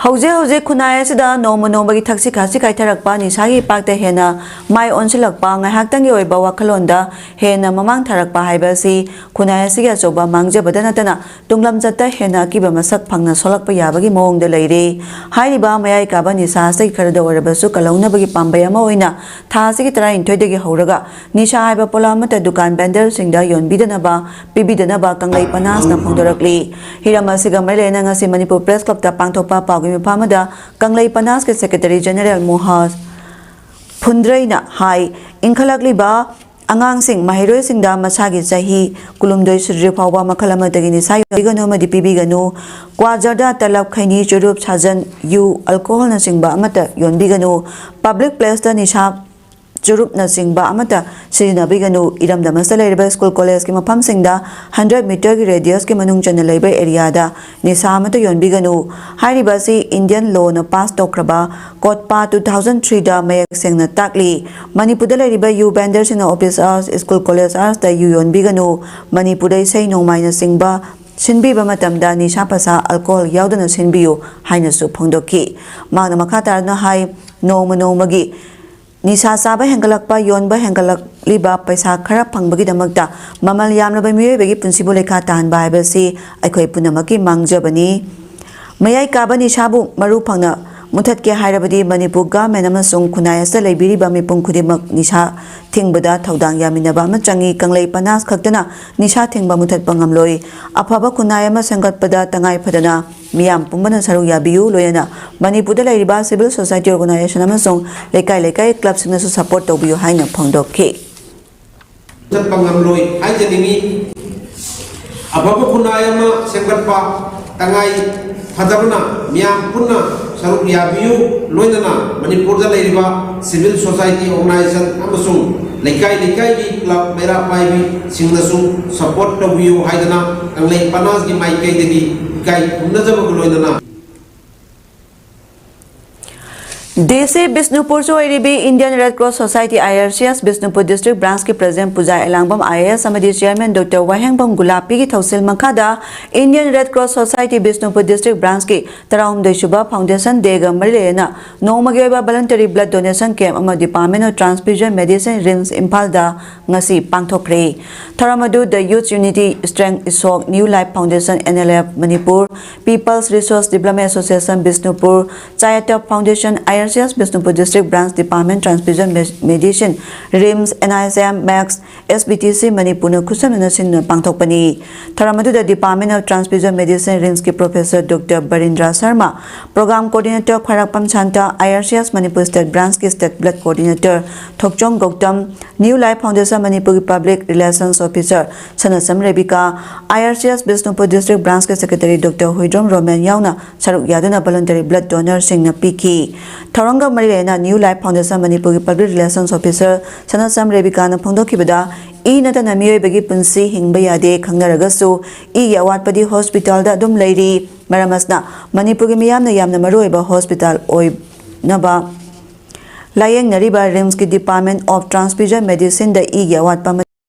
ꯍꯧꯖꯤꯛ ꯍꯧꯖꯤꯛ ꯈꯨꯟꯅꯥꯏ ꯑꯁꯤꯗ ꯅꯣꯡꯃ ꯅꯣꯡꯃꯒꯤ ꯊꯛꯁꯤ ꯈꯥꯁꯤ ꯀꯥꯏꯊꯔꯛꯄ, ꯅꯤꯁꯥꯒꯤ ꯏꯄꯥꯛꯇ ꯍꯦꯟꯅ ꯃꯥꯏ ꯑꯣꯟꯁꯤꯜꯂꯛꯄ, ꯉꯥꯏꯍꯥꯛꯇꯪꯒꯤ ꯑꯣꯏꯕ ꯋꯥꯈꯜꯂꯣꯟꯗ ꯍꯦꯟꯅ ꯃꯃꯥꯡ ꯊꯥꯔꯛꯄ ꯍꯥꯏꯕ ꯑꯁꯤ ꯈꯨꯟꯅꯥꯏ ꯑꯁꯤꯒꯤ ꯑꯆꯧꯕ ꯃꯥꯡꯖꯕꯗ ꯅꯠꯇꯅ ꯇꯨꯡꯂꯝꯆꯠꯇ ꯍꯦꯟꯅ ꯑꯀꯤꯕ ꯃꯁꯛ ꯐꯪꯅ ꯁꯣꯛꯂꯛꯄ ꯌꯥꯕꯒꯤ ꯃꯑꯣꯡꯗ ꯂꯩꯔꯦ꯫ ꯍꯥꯏꯔꯤꯕ ꯃꯌꯥꯏ ꯀꯥꯕ ꯅꯤꯁꯥ ꯑꯁꯤꯗꯒꯤ ꯈꯔꯗ ꯑꯣꯏꯔꯕꯁꯨ ꯀꯜꯍꯧꯅꯕꯒꯤ ꯄꯥꯝꯕꯩ ꯑꯃ ꯑꯣꯏꯅ ꯊꯥ ꯑꯁꯤꯒꯤ ꯇꯔꯥꯅꯤꯊꯣꯏꯗꯒꯤ ꯍꯧꯔꯒ ꯅꯤꯁꯥ ꯍꯥꯏꯕ ꯄꯣꯠꯂꯝ ꯑꯃꯠꯇ ꯗꯨꯀꯥꯟ vendorꯁꯤꯡꯗ ꯌꯣꯟꯕꯤꯗꯅꯕ, ꯄꯤꯕꯤꯗꯅꯕ ꯀꯪꯂꯩ ꯄꯅꯥꯁꯅ ꯐꯣꯡꯗꯣꯔꯛꯂꯤ꯫ ꯍꯤꯔꯝ ꯑꯁꯤꯒ ꯃꯔꯤ ꯂꯩꯅꯅ ꯉꯁꯤ ꯃꯅꯤꯄꯨꯔ Press Clubꯇ ꯄꯥꯡꯊꯣꯛꯄ ꯄꯥꯎꯒꯤ ꯃꯤꯐꯝ ꯑꯃꯗ ꯀꯪꯂꯩ ꯄꯅꯥꯁꯀꯤ Secretary General ꯃꯣꯍꯥ ꯐꯨꯟꯗ꯭ꯔꯩꯅ ꯍꯥꯏ, ꯏꯟꯈꯠꯂꯛꯂꯤꯕ ꯑꯉꯥꯡꯁꯤꯡ, ꯃꯍꯩꯔꯣꯏꯁꯤꯡꯗ ꯃꯁꯥꯒꯤ ꯆꯍꯤ ꯀꯨꯟꯍꯨꯝꯗꯣꯏ ꯁꯨꯗ꯭ꯔꯤ ꯐꯥꯎꯕ ꯃꯈꯜ ꯑꯃꯠꯇꯒꯤ ꯅꯤꯁꯥ ꯌꯣꯟꯕꯤꯒꯅꯨ ꯑꯃꯗꯤ ꯄꯤꯕꯤꯒꯅꯨ꯫ ꯀ꯭ꯋꯥ, ꯖꯔꯗꯥ, ꯇꯂꯕ, ꯈꯩꯅꯤ, ꯆꯨꯔꯨꯞ, ꯁꯥꯖꯟ, ꯌꯨ, ꯑꯜꯀꯣꯍꯣꯜꯅꯆꯤꯡꯕ ꯑꯃꯠꯇ ꯌꯣꯟꯕꯤꯒꯅꯨ꯫ ꯄꯕ꯭ꯂꯤꯛ ꯄ꯭ꯂꯦꯁꯇ ꯅꯤꯁꯥ ꯆꯨꯔꯨꯞꯅꯆꯤꯡꯕ ꯑꯃꯠꯇ ꯁꯤꯖꯤꯟꯅꯕꯤꯒꯅꯨ꯫ ꯏꯔꯝꯗꯝ ꯑꯁꯤꯗ ꯂꯩꯔꯤꯕ ꯁ꯭ꯀꯨꯜ ꯀꯣꯂꯦꯖꯀꯤ ꯃꯐꯝꯁꯤꯡꯗ ꯍꯟꯗ꯭ꯔꯦꯠ ꯃꯤꯇꯔꯒꯤ ꯔꯦꯗꯤꯌꯁꯀꯤ ꯃꯅꯨꯡ ꯆꯟꯅ ꯂꯩꯕ ꯑꯦꯔꯤꯌꯥꯗ ꯅꯤꯁꯥ ꯑꯃꯠꯇ ꯌꯣꯟꯕꯤꯒꯅꯨ꯫ ꯍꯥꯏꯔꯤꯕ ꯑꯁꯤ ꯏꯟꯗꯤꯌꯟ ꯂꯣꯅ ꯄꯥꯁ ꯇꯧꯈ꯭ꯔꯕ ꯀꯣꯠꯄꯥ ꯇꯨ ꯊꯥꯎꯖꯟ ꯊ꯭ꯔꯤꯗ ꯃꯌꯦꯛ ꯁꯦꯡꯅ ꯇꯥꯛꯂꯤ꯫ ꯃꯅꯤꯄꯨꯔꯗ ꯂꯩꯔꯤꯕ ꯌꯨ ꯚꯦꯟꯗꯔꯁꯤꯡꯅ ꯑꯣꯐꯤꯁ ꯑꯥꯋꯔꯁ, ꯁ꯭ꯀꯨꯜ ꯀꯣꯂꯦꯖ ꯑꯥꯋꯔꯁꯇ ꯌꯨ ꯌꯣꯟꯕꯤꯒꯅꯨ꯫ ꯃꯅꯤꯄꯨꯔꯗ ꯏꯁꯩ ꯅꯣꯡꯃꯥꯏꯅꯆꯤꯡꯕ ꯁꯤꯟꯕꯤꯕ ꯃꯇꯝꯗ ꯅꯤꯁꯥ ꯄꯁꯥ ꯑꯜꯀꯣꯍꯣꯜ ꯌꯥꯎꯗꯅ ꯁꯤꯟꯕꯤꯌꯨ ꯍꯥꯏꯅꯁꯨ ꯐꯣꯡꯗꯣꯛꯈꯤ꯫ ꯃꯍꯥꯛꯅ ꯃꯈꯥ ꯇꯥꯗꯨꯅ ꯍꯥꯏ, ꯅꯣꯡꯃ ꯅꯣꯡꯃꯒꯤ ꯅꯤꯁꯥ ꯆꯥꯕ ꯍꯦꯟꯒꯠꯂꯛꯄ, ꯌꯣꯟꯕ ꯍꯦꯟꯒꯠꯂꯛꯂꯤꯕ ꯄꯩꯁꯥ ꯈꯔ ꯐꯪꯕꯒꯤꯗꯃꯛꯇ ꯃꯃꯜ ꯌꯥꯝꯂꯕ ꯃꯤꯑꯣꯏꯕꯒꯤ ꯄꯨꯟꯁꯤꯕꯨ ꯂꯩꯈꯥ ꯇꯥꯍꯟꯕ ꯍꯥꯏꯕꯁꯤ ꯑꯩꯈꯣꯏ ꯄꯨꯝꯅꯃꯛꯀꯤ ꯃꯥꯡꯖꯕꯅꯤ꯫ ꯃꯌꯥꯏ ꯀꯥꯕ ꯅꯤꯁꯥꯕꯨ ꯃꯔꯨ ꯐꯪꯅ ꯃꯨꯊꯠꯀꯦ ꯍꯥꯏꯔꯕꯗꯤ ꯃꯅꯤꯄꯨꯔ ꯒꯚꯔꯟꯃꯦꯟꯠ ꯑꯃꯁꯨꯡ ꯈꯨꯟꯅꯥꯏ ꯑꯁꯤꯗ ꯂꯩꯕꯤꯔꯤꯕ ꯃꯤꯄꯨꯝ ꯈꯨꯗꯤꯡꯃꯛ ꯅꯤꯁꯥ ꯊꯤꯡꯕꯗ ꯊꯧꯗꯥꯡ ꯌꯥꯃꯤꯟꯅꯕ ꯑꯃ ꯆꯪꯏ꯫ ꯀꯪꯂꯩ ꯄꯅꯥꯁ ꯈꯛꯇꯅ ꯅꯤꯁꯥ ꯊꯤꯡꯕ ꯃꯨꯊꯠꯄ ꯉꯝꯂꯣꯏ꯫ ꯑꯐꯕ ꯈꯨꯟꯅꯥꯏ ꯑꯃ ꯁꯦꯝꯒꯠꯄꯗ ꯇꯉꯥꯏ ꯐꯗꯅ ꯃꯤꯌꯥꯝ ꯄꯨꯝꯕꯅ ꯁꯔꯨꯛ ꯌꯥꯕꯤꯌꯨ꯫ ꯂꯣꯏꯅꯅ ꯃꯅꯤꯄꯨꯔꯗ ꯂꯩꯔꯤꯕ ꯁꯤꯚꯤꯜ ꯁꯣꯁꯥꯏꯇꯤ ꯑꯣꯔꯒꯅꯥꯏꯖꯦꯁꯟ ꯑꯃꯁꯨꯡ ꯂꯩꯀꯥꯏ ꯂꯩꯀꯥꯏ ꯀ꯭ꯂꯕꯁꯤꯡꯅꯁꯨ ꯁꯄꯣꯔꯠ ꯇꯧꯕꯤꯌꯨ ꯍꯥꯏꯅ ꯐꯣꯡꯗꯣꯛꯈꯤ꯫ ꯆꯠꯄ ꯉꯝꯂꯣꯏ ꯍꯥꯏꯖꯅꯤꯡꯏ꯫ ꯑꯐꯕ ꯈꯨꯟꯅꯥꯏ ꯑꯃ ꯁꯦꯝꯒꯠꯄ ꯇꯉꯥꯏ ꯐꯗꯕꯅ ꯃꯤꯌꯥꯝ ꯄꯨꯟꯅ ꯁꯔꯨꯛ ꯌꯥꯕꯤꯌꯨ꯫ ꯂꯣꯏꯅꯅ ꯃꯅꯤꯄꯨꯔꯗ ꯂꯩꯔꯤꯕ ꯁꯤꯚꯤꯜ ꯁꯣꯁꯥꯏꯇꯤ ꯑꯣꯔꯒꯅꯥꯏꯖꯦꯁꯟ ꯑꯃꯁꯨꯡ ꯂꯩꯀꯥꯏ ꯂꯩꯀꯥꯏꯒꯤ ꯀ꯭ꯂꯕ ꯃꯩꯔꯥ ꯄꯥꯏꯕꯤꯁꯤꯡꯅꯁꯨ ꯁꯄꯣꯔꯠ ꯇꯧꯕꯤꯌꯨ ꯍꯥꯏꯗꯅ ꯀꯪꯂꯩ ꯄꯅꯥꯁꯀꯤ ꯃꯥꯏꯀꯩꯗꯒꯤ ꯏꯀꯥꯏ ꯈꯨꯝꯅꯖꯕꯒ ꯂꯣꯏꯅꯅ ꯗꯤ ꯁꯤ ꯕꯤꯁꯅꯨꯄꯨꯔꯁꯨ ꯑꯣꯏꯔꯤꯕꯤ Indian Red Cross Society, I R C S, Bishnupur district ꯕ꯭ꯔꯥꯟꯁꯀꯤ president Puja Elangbam I A S ꯑꯃꯗꯤ ꯆꯤꯌꯔꯃꯦꯟ ꯗꯣꯛꯇꯔ ꯋꯥꯍꯦꯡꯕꯝ ꯒꯨꯂꯥꯄꯤꯒꯤ ꯊꯧꯁꯤꯜ ꯃꯈꯥꯗ Indian Red Cross Society Bishnupur district ꯕ꯭ꯔꯥꯟꯁꯀꯤ ꯇꯔꯥꯍꯨꯝꯗꯣꯏ ꯁꯨꯕ ꯐꯥꯎꯟꯗꯦꯁꯟ ꯗꯦꯒ ꯃꯔꯤ ꯂꯩꯅꯅ ꯅꯣꯡꯃꯒꯤ ꯑꯣꯏꯕ voluntary blood donation camp ꯑꯃ Department of Transfusion Medicine, RIMS ꯏꯝꯐꯥꯜꯗ ꯉꯁꯤ ꯄꯥꯡꯊꯣꯛꯈ꯭ꯔꯦ꯫ ꯊꯧꯔꯝ ꯑꯗꯨ The Youth Unity Strength, ꯏꯁꯣꯛ, New Life Foundation, N L F Manipur, People's Resource Development Association Bishnupur, ꯆꯥꯌꯇꯞ foundation, I R C S Bishnupur District Branch Department Transfusion Me-, Medicine, RIMS, N I S M, Max, S B T C ꯃꯅꯤꯄꯨꯔꯅ ꯈꯨꯠꯁꯝꯅꯅ ꯁꯤꯟꯗꯨꯅ ꯄꯥꯡꯊꯣꯛꯄꯅꯤ꯫ ꯊꯧꯔꯝ ꯑꯗꯨꯗ Department of Transfusion Medicine, ꯔꯤꯝꯁꯀꯤ Professor Doctor Barindra Sharma, Program Coordinator Khwairakpam Shanta, I R C S Manipur State Branchꯀꯤ State Blood Coordinator Thokchom Gautam, New Life Foundation ꯃꯅꯤꯄꯨꯔꯒꯤ Public Relations Officer Sanasam Rebika, I R C S Bishnupur District Branchꯀꯤ Secretary Doctor Huidrom Romen ꯌꯥꯎꯅ ꯁꯔꯨꯛ ꯌꯥꯗꯨꯅ voluntary blood donorꯁꯤꯡꯅ ꯄꯤꯈꯤ꯫ ꯊꯧꯔꯝꯒ ꯃꯔꯤ ꯂꯩꯅꯅ New Life Foundation ꯃꯅꯤꯄꯨꯔꯒꯤ Public Relations Officer ꯁꯅꯥꯁꯝ ꯔꯦꯕꯤꯀꯥꯅ ꯐꯣꯡꯗꯣꯛꯈꯤꯕꯗ, ꯏ ꯅꯠꯇꯅ ꯃꯤꯑꯣꯏꯕꯒꯤ ꯄꯨꯟꯁꯤ ꯍꯤꯡꯕ ꯌꯥꯗꯦ ꯈꯪꯅꯔꯒꯁꯨ, ꯏꯒꯤ ꯑꯋꯥꯠꯄꯗꯤ hospitalꯗ ꯑꯗꯨꯝ ꯂꯩꯔꯤ꯫ ꯃꯔꯝ ꯑꯁꯤꯅ, ꯃꯅꯤꯄꯨꯔꯒꯤ ꯃꯤꯌꯥꯝꯅ ꯌꯥꯝꯅ ꯃꯔꯨꯑꯣꯏꯕ hospital ꯑꯣꯏꯅꯕ ꯂꯥꯌꯦꯡꯅꯔꯤꯕ ꯔꯤꯝꯁꯀꯤ Department of Transfusion Medicineꯗ ꯏꯒꯤ ꯑꯋꯥꯠꯄ ꯑꯃ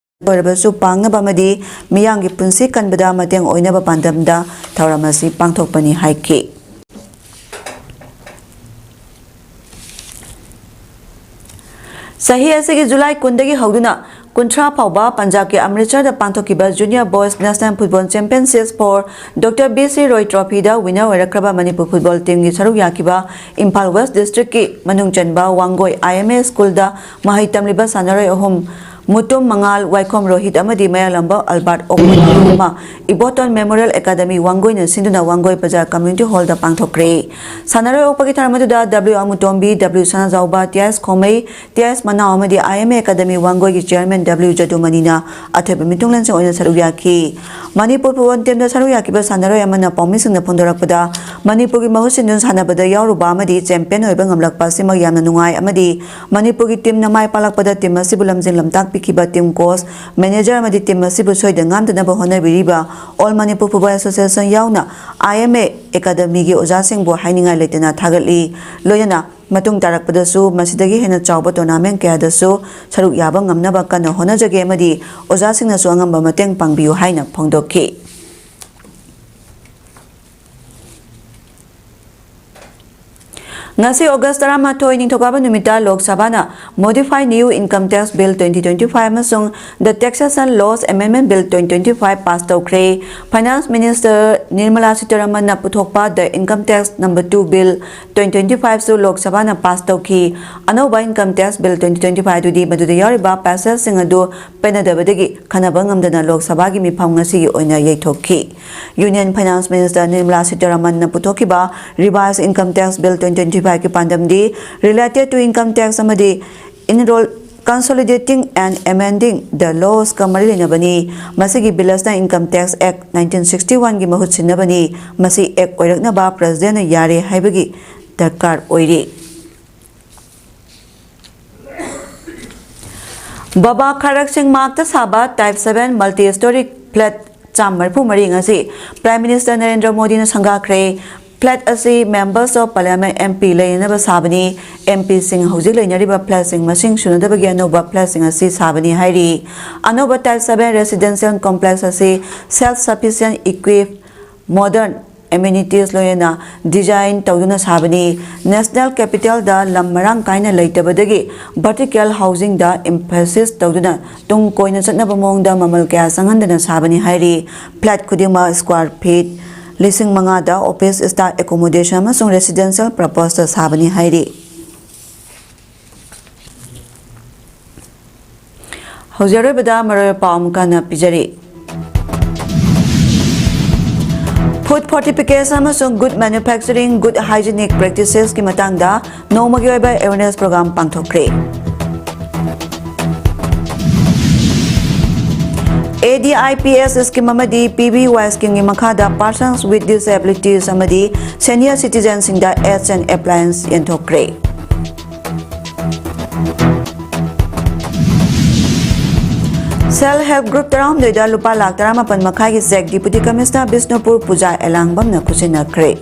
ꯑꯣꯏꯔꯕꯁꯨ ꯄꯥꯡꯅꯕ ꯑꯃꯗꯤ ꯃꯤꯌꯥꯝꯒꯤ ꯄꯨꯟꯁꯤ ꯀꯟꯕꯗ ꯃꯇꯦꯡ ꯑꯣꯏꯅꯕ ꯄꯥꯟꯗꯝꯗ ꯊꯧꯔꯝ ꯑꯁꯤ ꯄꯥꯡꯊꯣꯛꯄꯅꯤ ꯍꯥꯏꯈꯤ꯫ ꯆꯍꯤ ꯑꯁꯤꯒꯤ ꯖꯨꯂꯥꯏ ꯀꯨꯟꯗꯒꯤ ꯍꯧꯗꯨꯅ ꯀꯨꯟꯊ꯭ꯔꯥ ꯐꯥꯎꯕ ꯄꯟꯖꯥꯕꯀꯤ ꯑꯃ꯭ꯔꯤꯠꯁꯔꯗ ꯄꯥꯡꯊꯣꯛꯈꯤꯕ Junior Boys National Football Championships for Doctor B C Roy Trophyꯗ winner ꯑꯣꯏꯔꯛꯈ꯭ꯔꯕ Manipur football teamꯒꯤ ꯁꯔꯨꯛ ꯌꯥꯈꯤꯕ ꯏꯝꯐꯥꯜ West Districtꯀꯤ ꯃꯅꯨꯡ ꯆꯟꯕ ꯋꯥꯡꯒꯣꯏ I M A schoolꯗ ꯃꯍꯩ ꯇꯝꯂꯤꯕ ꯁꯥꯟꯅꯔꯣꯏ ꯑꯍꯨꯝ, ꯃꯨꯇꯨꯝ ꯃꯉꯥꯜ, ꯋꯥꯏꯈꯣꯝ ꯔꯣꯍꯤꯠ ꯑꯃꯗꯤ ꯃꯌꯥꯡꯂꯝꯕꯝ ꯑꯜꯕꯥꯔꯠ ꯑꯣꯛꯄꯒꯤ ꯑꯃ Iboton Memorial Academy ꯋꯥꯡꯒꯣꯏꯅ ꯁꯤꯟꯗꯨꯅ ꯋꯥꯡꯒꯣꯏ ꯕꯖꯥꯔ community hallꯗ ꯄꯥꯡꯊꯣꯛꯈ꯭ꯔꯦ꯫ ꯁꯥꯟꯅꯔꯣꯏ ꯑꯣꯛꯄꯒꯤ ꯊꯧꯔꯝ ꯑꯗꯨꯗ W ꯑꯃꯨꯇꯣꯝꯕꯤ, W ꯁꯅꯥꯖꯥꯎꯕ, T S ꯈꯣꯃꯩ, T S ꯃꯅꯥꯎ ꯑꯃꯗꯤ I M A Academy ꯋꯥꯡꯒꯣꯏꯒꯤ chairman W ꯖꯗꯨꯃꯅꯤꯅ ꯑꯊꯣꯏꯕ ꯃꯤꯊꯨꯡꯂꯦꯟꯁꯤꯡ ꯑꯣꯏꯅ ꯁꯔꯨꯛ ꯌꯥꯈꯤ꯫ ꯃꯅꯤꯄꯨꯔ football teamꯗ ꯁꯔꯨꯛ ꯌꯥꯈꯤꯕ ꯁꯥꯟꯅꯔꯣꯏ ꯑꯃꯅ ꯄꯥꯎꯃꯤꯁꯤꯡꯗ ꯐꯣꯡꯗꯣꯔꯛꯄꯗ, ꯃꯅꯤꯄꯨꯔꯒꯤ ꯃꯍꯨꯠ ꯁꯤꯟꯗꯨꯅ ꯁꯥꯟꯅꯕꯗ ꯌꯥꯎꯔꯨꯕ ꯑꯃꯗꯤ champion ꯑꯣꯏꯕ ꯉꯝꯂꯛꯄ ꯑꯁꯤꯃꯛ ꯌꯥꯝꯅ ꯅꯨꯡꯉꯥꯏ ꯑꯃꯗꯤ ꯃꯅꯤꯄꯨꯔꯒꯤ teamꯅ ꯃꯥꯏ ꯄꯥꯛꯂꯛꯄꯗ team ꯑꯁꯤꯕꯨ ꯂꯝꯖꯤꯡ ꯂꯝꯇꯥꯛ ꯄꯤꯈꯤꯕ team coach, manager ꯑꯃꯗꯤ team ꯑꯁꯤꯕꯨ ꯁꯣꯏꯗ ꯉꯥꯝꯗꯅꯕ ꯍꯣꯠꯅꯕꯤꯔꯤꯕ All Manipur Football Association ꯌꯥꯎꯅ I M A Academyꯒꯤ ꯑꯣꯖꯥꯁꯤꯡꯕꯨ ꯍꯥꯏꯅꯤꯡꯉꯥꯏ ꯂꯩꯇꯅ ꯊꯥꯒꯠꯂꯤ꯫ ꯂꯣꯏꯅꯅ ꯃꯇꯨꯡ ꯇꯥꯔꯛꯄꯗꯁꯨ ꯃꯁꯤꯗꯒꯤ ꯍꯦꯟꯅ ꯆꯥꯎꯕ tournament ꯀꯌꯥꯗꯁꯨ ꯁꯔꯨꯛ ꯌꯥꯕ ꯉꯝꯅꯕ ꯀꯟꯅ ꯍꯣꯠꯅꯖꯒꯦ ꯑꯃꯗꯤ ꯑꯣꯖꯥꯁꯤꯡꯅꯁꯨ ꯑꯉꯝꯕ ꯃꯇꯦꯡ ꯄꯥꯡꯕꯤꯌꯨ ꯍꯥꯏꯅ ꯐꯣꯡꯗꯣꯛꯈꯤ꯫ ꯉꯁꯤ August ꯇꯔꯥꯃꯥꯊꯣꯏ, ꯅꯤꯡꯊꯧꯀꯥꯕ ꯅꯨꯃꯤꯠꯇ ꯂꯣꯛ ꯁꯚꯥꯅ Modified New Income Tax Bill twenty twenty-five ꯑꯃꯁꯨꯡ The Taxation Laws Amendment Bill twenty twenty-five pass ꯇꯧꯈ꯭ꯔꯦ꯫ Finance Minister Nirmala Sitharamanꯅ ꯄꯨꯊꯣꯛꯄ The Income Tax Number Two Bill twenty twenty-five ꯁꯨ ꯂꯣꯛ ꯁꯚꯥꯅ pass ꯇꯧꯈꯤ꯫ ꯑꯅꯧꯕ Income Tax Bill twenty twenty-five ꯑꯗꯨꯗꯤ ꯃꯗꯨꯗ ꯌꯥꯎꯔꯤꯕ passageꯁꯤꯡ ꯑꯗꯨ ꯄꯦꯟꯅꯗꯕꯗꯒꯤ ꯈꯟꯅꯕ ꯉꯝꯗꯅ ꯂꯣꯛ ꯁꯚꯥꯒꯤ ꯃꯤꯐꯝ ꯉꯁꯤꯒꯤ ꯑꯣꯏꯅ ꯌꯩꯊꯣꯛꯈꯤ꯫ Union Finance Minister Nirmala Sitharamanꯅ ꯄꯨꯊꯣꯛꯈꯤꯕ Revised Income Tax Bill twenty twenty-five ꯀꯤ ꯄꯥꯟꯗꯝꯗꯤ related to income tax ꯑꯃꯗꯤ enroll consolidating and amending the laws ꯀ ꯃꯔꯤ ꯂꯩꯅꯕꯅꯤ꯫ ꯃꯁꯤꯒꯤ bill ꯑꯁꯤꯅ Income Tax Act nineteen sixty-one ꯒꯤ ꯃꯍꯨꯠ ꯁꯤꯟꯅꯕꯅꯤ꯫ ꯃꯁꯤ act ꯑꯣꯏꯔꯛꯅꯕ Presidentꯅ ꯌꯥꯔꯦ ꯍꯥꯏꯕꯒꯤ ꯗꯔꯀꯥꯔ ꯑꯣꯏꯔꯤ꯫ ꯕꯕꯥ ꯈꯔꯛ ꯁꯤꯡ ꯃꯥꯛꯇ ꯁꯥꯕ Type seven multi story flat ꯆꯥꯝꯃ ꯃꯔꯤꯐꯨ ꯃꯔꯤ ꯉꯁꯤ Prime Minister ꯅꯔꯦꯟꯗ꯭ꯔ ꯃꯣꯗꯤꯅ ꯁꯪꯒꯥꯈ꯭ꯔꯦ꯫ Flat ꯑꯁꯤ Members of Parliament, M P, ꯂꯩꯅꯅꯕ ꯁꯥꯕꯅꯤ꯫ M Pꯁꯤꯡ ꯍꯧꯖꯤꯛ ꯂꯩꯅꯔꯤꯕ flatꯁꯤꯡ ꯃꯁꯤꯡ ꯁꯨꯅꯗꯕꯒꯤ ꯑꯅꯧꯕ flatꯁꯤꯡ ꯑꯁꯤ ꯁꯥꯕꯅꯤ ꯍꯥꯏꯔꯤ꯫ ꯑꯅꯧꯕ Type seven residential complex ꯑꯁꯤ self sufficient, equipped, modern amenities ꯂꯣꯏꯅꯅ design ꯇꯧꯗꯨꯅ ꯁꯥꯕꯅꯤ꯫ National capitalꯗ ꯂꯝ ꯃꯔꯥꯡ ꯀꯥꯏꯅ ꯂꯩꯇꯕꯗꯒꯤ vertical housingꯗ emphasis ꯇꯧꯗꯨꯅ ꯇꯨꯡ ꯀꯣꯏꯅ ꯆꯠꯅꯕ ꯃꯑꯣꯡꯗ ꯃꯃꯜ ꯀꯌꯥ ꯆꯪꯍꯟꯗꯅ ꯁꯥꯕꯅꯤ ꯍꯥꯏꯔꯤ꯫ Flat ꯈꯨꯗꯤꯡꯃꯛ square feet ꯂꯤꯁꯤꯡ ꯃꯉꯥꯗ office, staff accommodation ꯑꯃꯁꯨꯡ residential purposeꯇ ꯁꯥꯕꯅꯤ ꯍꯥꯏꯔꯤ꯫ ꯍꯧꯖꯤꯛ ꯑꯔꯣꯏꯕꯗ ꯃꯔꯨꯑꯣꯏꯕ ꯄꯥꯎ ꯑꯃꯨꯛ ꯍꯟꯅ ꯄꯤꯖꯔꯤ꯫ Food fortification ꯑꯃꯁꯨꯡ good manufacturing, good hygienic practicesꯀꯤ ꯃꯇꯥꯡꯗ ꯅꯣꯡꯃꯒꯤ ꯑꯣꯏꯕ awareness program ꯄꯥꯡꯊꯣꯛꯈ꯭ꯔꯦ꯫ ADIPS scheme ꯑꯃꯗꯤ PVY schemeꯒꯤ ꯃꯈꯥꯗ persons with disabilities ꯑꯃꯗꯤ senior citizenꯁꯤꯡꯗ aids and appliance ꯌꯦꯟꯊꯣꯛꯈ꯭ꯔꯦ꯫ Self Help Group ꯇꯔꯥꯍꯨꯝꯗꯣꯏꯗ ꯂꯨꯄꯥ lakh ꯇꯔꯥꯃꯥꯄꯟ ꯃꯈꯥꯏꯒꯤ cheque Deputy Commissioner Bishnupur ꯄꯨꯖꯥ ꯑꯦꯂꯥꯡꯕꯝꯅ ꯈꯨꯠꯁꯤꯟꯅꯈ꯭ꯔꯦ꯫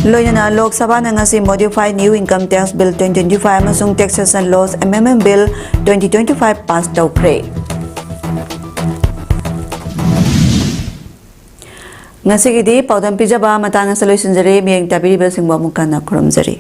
ꯂꯣꯏꯅꯅ ꯂꯣꯛ ꯁꯚꯥꯅ ꯉꯁꯤ Modified New Income Tax Bill twenty twenty-five ꯑꯃꯁꯨꯡ Taxation Laws Amendment Bill twenty twenty-five pass ꯇꯧꯈ꯭ꯔꯦ꯫ ꯉꯁꯤꯒꯤꯗꯤ ꯄꯥꯎꯗꯝ ꯄꯤꯖꯕ ꯃꯇꯥꯡ ꯑꯁꯤꯗ ꯂꯣꯏꯁꯤꯟꯖꯔꯦ꯫ ꯃꯤꯠꯌꯦꯡ ꯇꯥꯕꯤꯔꯤꯕꯁꯤꯡꯕꯨ ꯑꯃꯨꯛ ꯍꯟꯅ ꯈꯨꯔꯨꯝꯖꯔꯤ꯫